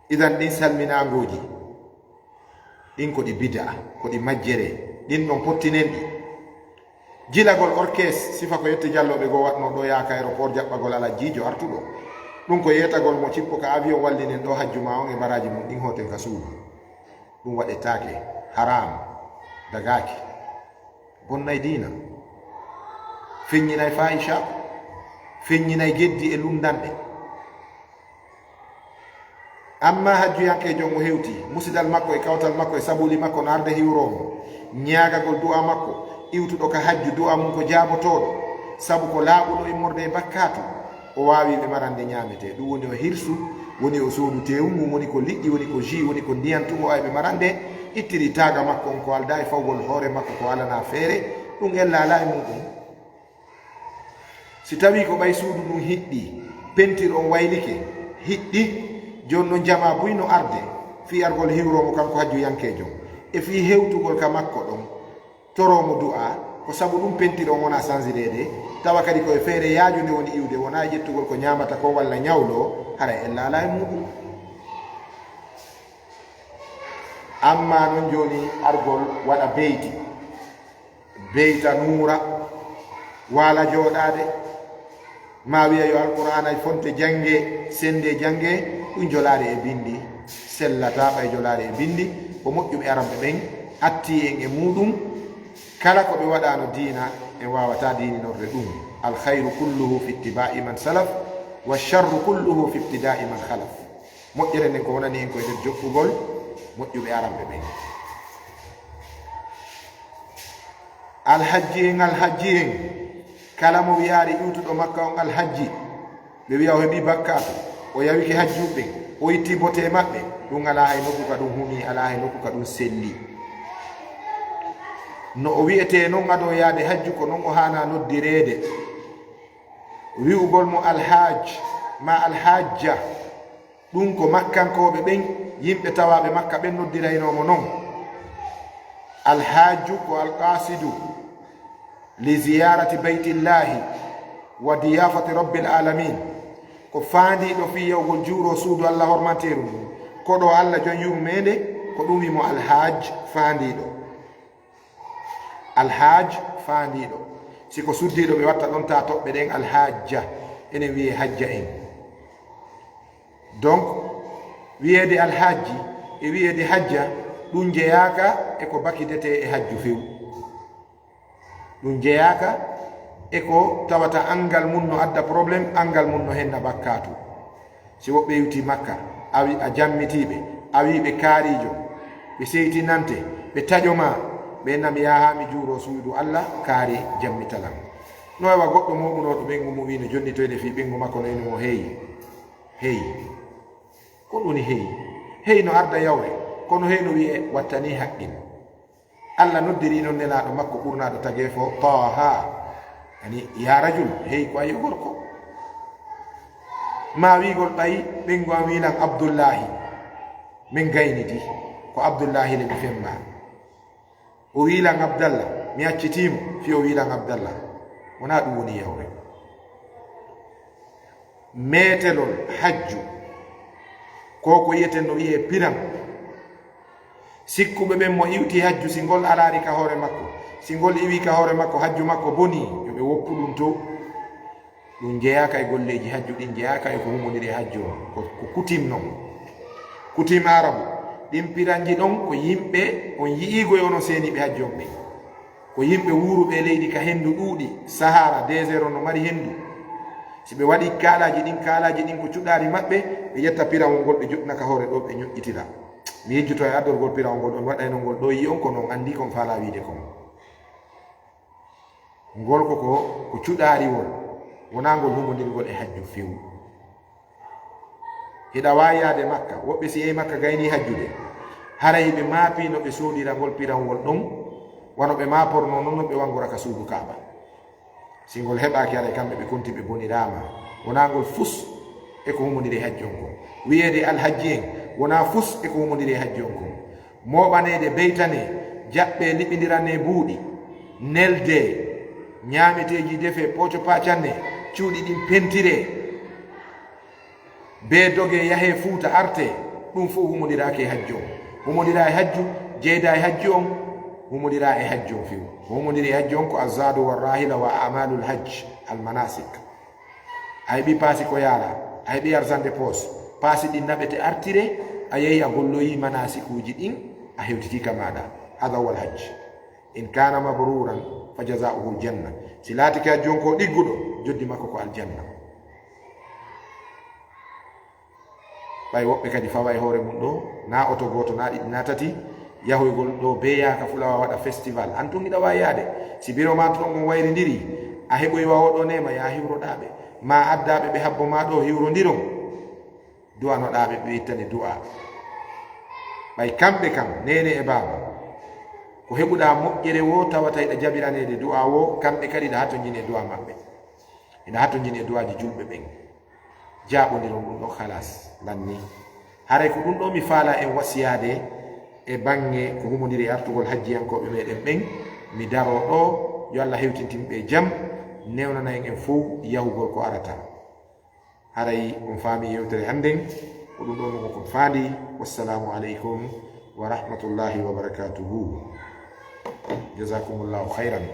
Idan ɗin salminaangooji, ɗin ko ɗi bidaa, ko ɗi majjere, ɗin ɗon pottinen ɗi. Jilagol orkes, sifa ko Yette Jallooɓe goo waɗnoo ɗoo, yaha ka aéroport jaɓɓagol Alajjiijo artuɗo. Ɗum ko yeetagol mo cippo ka avion, wallinen ɗoo hajju maa on e baraaji mum ɗin, hooten ka suudu. Ɗum waɗetaake, haraam, dagaaki. Bonnay diina. Feññinay faahisha, feññinay geddi e lunndanɗe. Amma hajjuyankeejo on o hewti, musidal makko e kawtal makko e sabuuli makko no arde hiwroo mo, ñaagagol du'aa makko, Iwtuɗo ka hajju, du'a mum ko jaabotooɗo, sabu ko laaɓuɗo immorde e bakkaatu. O waawi ɓe marande ñaametee. Ɗum woni o hirsu, woni o soodu teewu ngun, woni ko liɗɗi, woni ko jus, woni ko ndiyan tun, o waawi ɓe marande, ittiri taaga makko on ko aldaa e fawgol hoore makko ko alanaa feere, ɗum ella alaa e muuɗum. Si tawii ko ɓay suudu ndun hiɗɗii, pentir on waylike, hiɗɗi, jooni non jamaa buy no arde fii argol hiwroo mo kanko hajjuyankeejo on, e fii hewtugol ka makko ɗon, toroo mo du'aa, ko sabu ɗum pentir on wonaa sansireede, tawa kadi ko e feere yaajunde woni iwde, wonaa e ƴettugol ko ñaamata kon walla ñawloo, haray ella alaa e muuɗum. Ammaa non jooni argol waɗa beyti, beyta nuura, waala jooɗaade, maa wi'a yo Alqur'aana e fonte janngee, senndee janngee, ɗum jolaare e binndi sellataa ɓay jolaare e binndi, ko moƴƴuɓe aranɓe ɓen atti en e muuɗum, kala ko ɓe waɗaano diina, en waawataa diininorde ɗum. Al khayru kulluhu fi ittiba'i man salaf, wa sharru kulluhu fi ibtida'i man khalaf. Moƴƴere nden ko wonani en ko e nder jokkugol moƴƴuɓe aranɓe ɓen. Alhajji en, alhajji en, kala mo wi'aari iwtuɗo Makka on alhajji, ɓe wi'a o heɓi bakkaatu, o yawike hajjuɓe ɓen, o itti bote maɓɓe, ɗum alaa hay nokku ka ɗum huni, alaa hay nokku ka ɗum selli. No o wi'etee non adoo yaade hajju, ko non o haanaa noddireede. Wi'ugol mo alhaaj maa alhaajja, ɗum ko Makkankooɓe ɓen, yimɓe tawaaɓe Makka ɓen noddiraynoo mo non. Alhaaju ko alqaasidu li ziyaarati baytillaahi wa diyaafati rabbil aalamiin. Ko faandiiɗo fii yahugol juuroo suudu Alla hormanteeru ndun, koɗo Alla jon yurmeende, ko ɗum wi' mo alhaaj faandiiɗo. Alhaaj faandiiɗo. Si ko suddiiɗo ɓe watta ɗon taa toɓɓe ɗen alhaajja, enen wi'ee hajja en. Donc, wi'eede alhaajji e wi'eede hajja, ɗum jeyaaka e ko bakidetee e hajju few. Ɗum jeyaaka e ko tawata anngal mun no adda problème, anngal mun no henna bakkaatu. Si woɓɓe iwtii Makka, a wi-, a jammitii ɓe, a wii ɓe kaariijo, ɓe seytinante, ɓe taƴo maa, ɓe nam yahaa mi juuroo suudu Alla, kaari jammital an. No wawa goɗɗo mooɓunooɗo ɓeyngu mun wii no jonnitoyde fii ɓeyngu makko no eno mo heeyi. Heeyi. Ko ɗum woni heeyi? Heeyi no arda yawre, kono heeyi no wi'ee wattanii haqqil. Alla noddirii non Nelaaɗo makko ɓurnaaɗo tageefo, Taaha. Ani, yaa rajul, hey, ko a yo gorko. Maa wi'ugol ɓay ɓeyngu an wii lan Abdullaahi. Min gaynidi, ko Abdullaahi le mi femmaa. O wii lan Abdalla, mi accitii mo, fii o wii lan Abdalla. Wonaa ɗum woni yawre. Meetelol hajju, ko ko yi'eten no wi'ee piran. Sikkuɓe ɓen mo iwti hajju, si ngol alaari ka hoore makko, si ngol iwii ka hoore makko, hajju makko bonii, yo ɓe woppu ɗum to. Ɗum jeyaaka e golleeji hajju ɗin, jeyaaka e ko humondiri e hajju on. Ko, ko kutim non. Kutim Arabu, ɗin piranji ɗon ko yimɓe on yi'iigo e onon seeniiɓe hajju on ɓen. Ko yimɓe wuuruɓe e leydi ka henndu ɗuuɗi, Sahara, désert on no mari henndu. Si ɓe waɗii kaalaaji ɗin, kaalaaji ɗin ko cuɗaari maɓɓe, ɓe ƴetta pirawol ngol, ɓe joɗɗina ka hoore ɗoo, ɓe ñoƴƴitira. Mi yejjito e ardorgol pirawol ngol, on waɗayno ngol ɗoo yi'on, kono on anndii ko on faalaa wi'ude kon. Ngol ko, ko, ko cuɗaariwol, wonaa ngol humondirgol e hajju few. Hiɗa waawi yaade Makka. Woɓɓe si yehi Makka gaynii hajjude, haray ɓe maapii no ɓe soodira ngol pirawol ɗon, wano ɓe maapornoo non, no ɓe wanngora ka suudu Kaaba. Si ngol heɓaaki, haray kamɓe ɓe konti ɓe boniraama. Wonaa ngol fus e ko humondiri e hajju on kon. Wi'eede alhajji en, wonaa fus e ko humondiri e hajju on kon. Mooɓaneede, beytanee, jaɓɓee, liɓindiranee buuɗi, neldee, ñaameteeji defee, pooco paacanee, cuuɗi ɗin pentiree. Bee dogee, yahee Fuuta, artee, ɗum fof humondiraaki e hajju on. Humondiraa e hajju, jeydaa e hajju on, humondiraa e hajju on few. Ko humondiri e hajju on ko azzaadu wa rahila wa amalul hajj, al manasik. A heɓii paasi ko yaaraa, a heɓii arsande poos, paasi ɗin naɓete artire, a yehi a golloyii manasikuuji ɗin, a hewtitii ka maaɗa. Hada huwa al hajj. In kana mabruran fa jazaa'uhu al janna. Si laatike hajju on ko ɗigguɗo, joddi makko ko aljanna. Ɓay woɓɓe kadi fawa e hoore mun ɗoo, naa oto gooto, naa ɗiɗi, naa tati, Yahoygol ɗo beeyaaka fulawa waɗa festival, an tun hiɗa waawi yaade. Si biro ma ton on wayrindiri, a heɓoyi wa oɗo neema, ya hiwroɗaa ɓe. Ma addaa ɓe ɓe habbo ma ɗo hiwrondiron. Du'anoɗaa ɓe, ɓe ittane du'a. Ɓay kamɓe kam, neene e baaba, ko heɓuɗaa moƴƴere wo tawata hiɗa jaɓiraneede du'a wo, kamɓe kadi hiɗa hatonjini e du'a maɓɓe. Hiɗa hatonjini e du'aaji julɓe ɓen. Jaaɓondiron ɗum ɗo, halas, lanni. Haray ko ɗum ɗo mi faala en wasiyaade e baŋŋe ko humondiri e artugol hajjiyankooɓe meɗen ɓen. Mi daroo ɗo, yo Allah hewtintin ɓe jam, newnana en en fow yahugol ko arata. Haray on faami yewtere hannden, ko ɗum ɗo mo ko faandi. Wassalaamu aleykum wa rahmatullahi wa barakatuhu. Jazakumullahu khayran.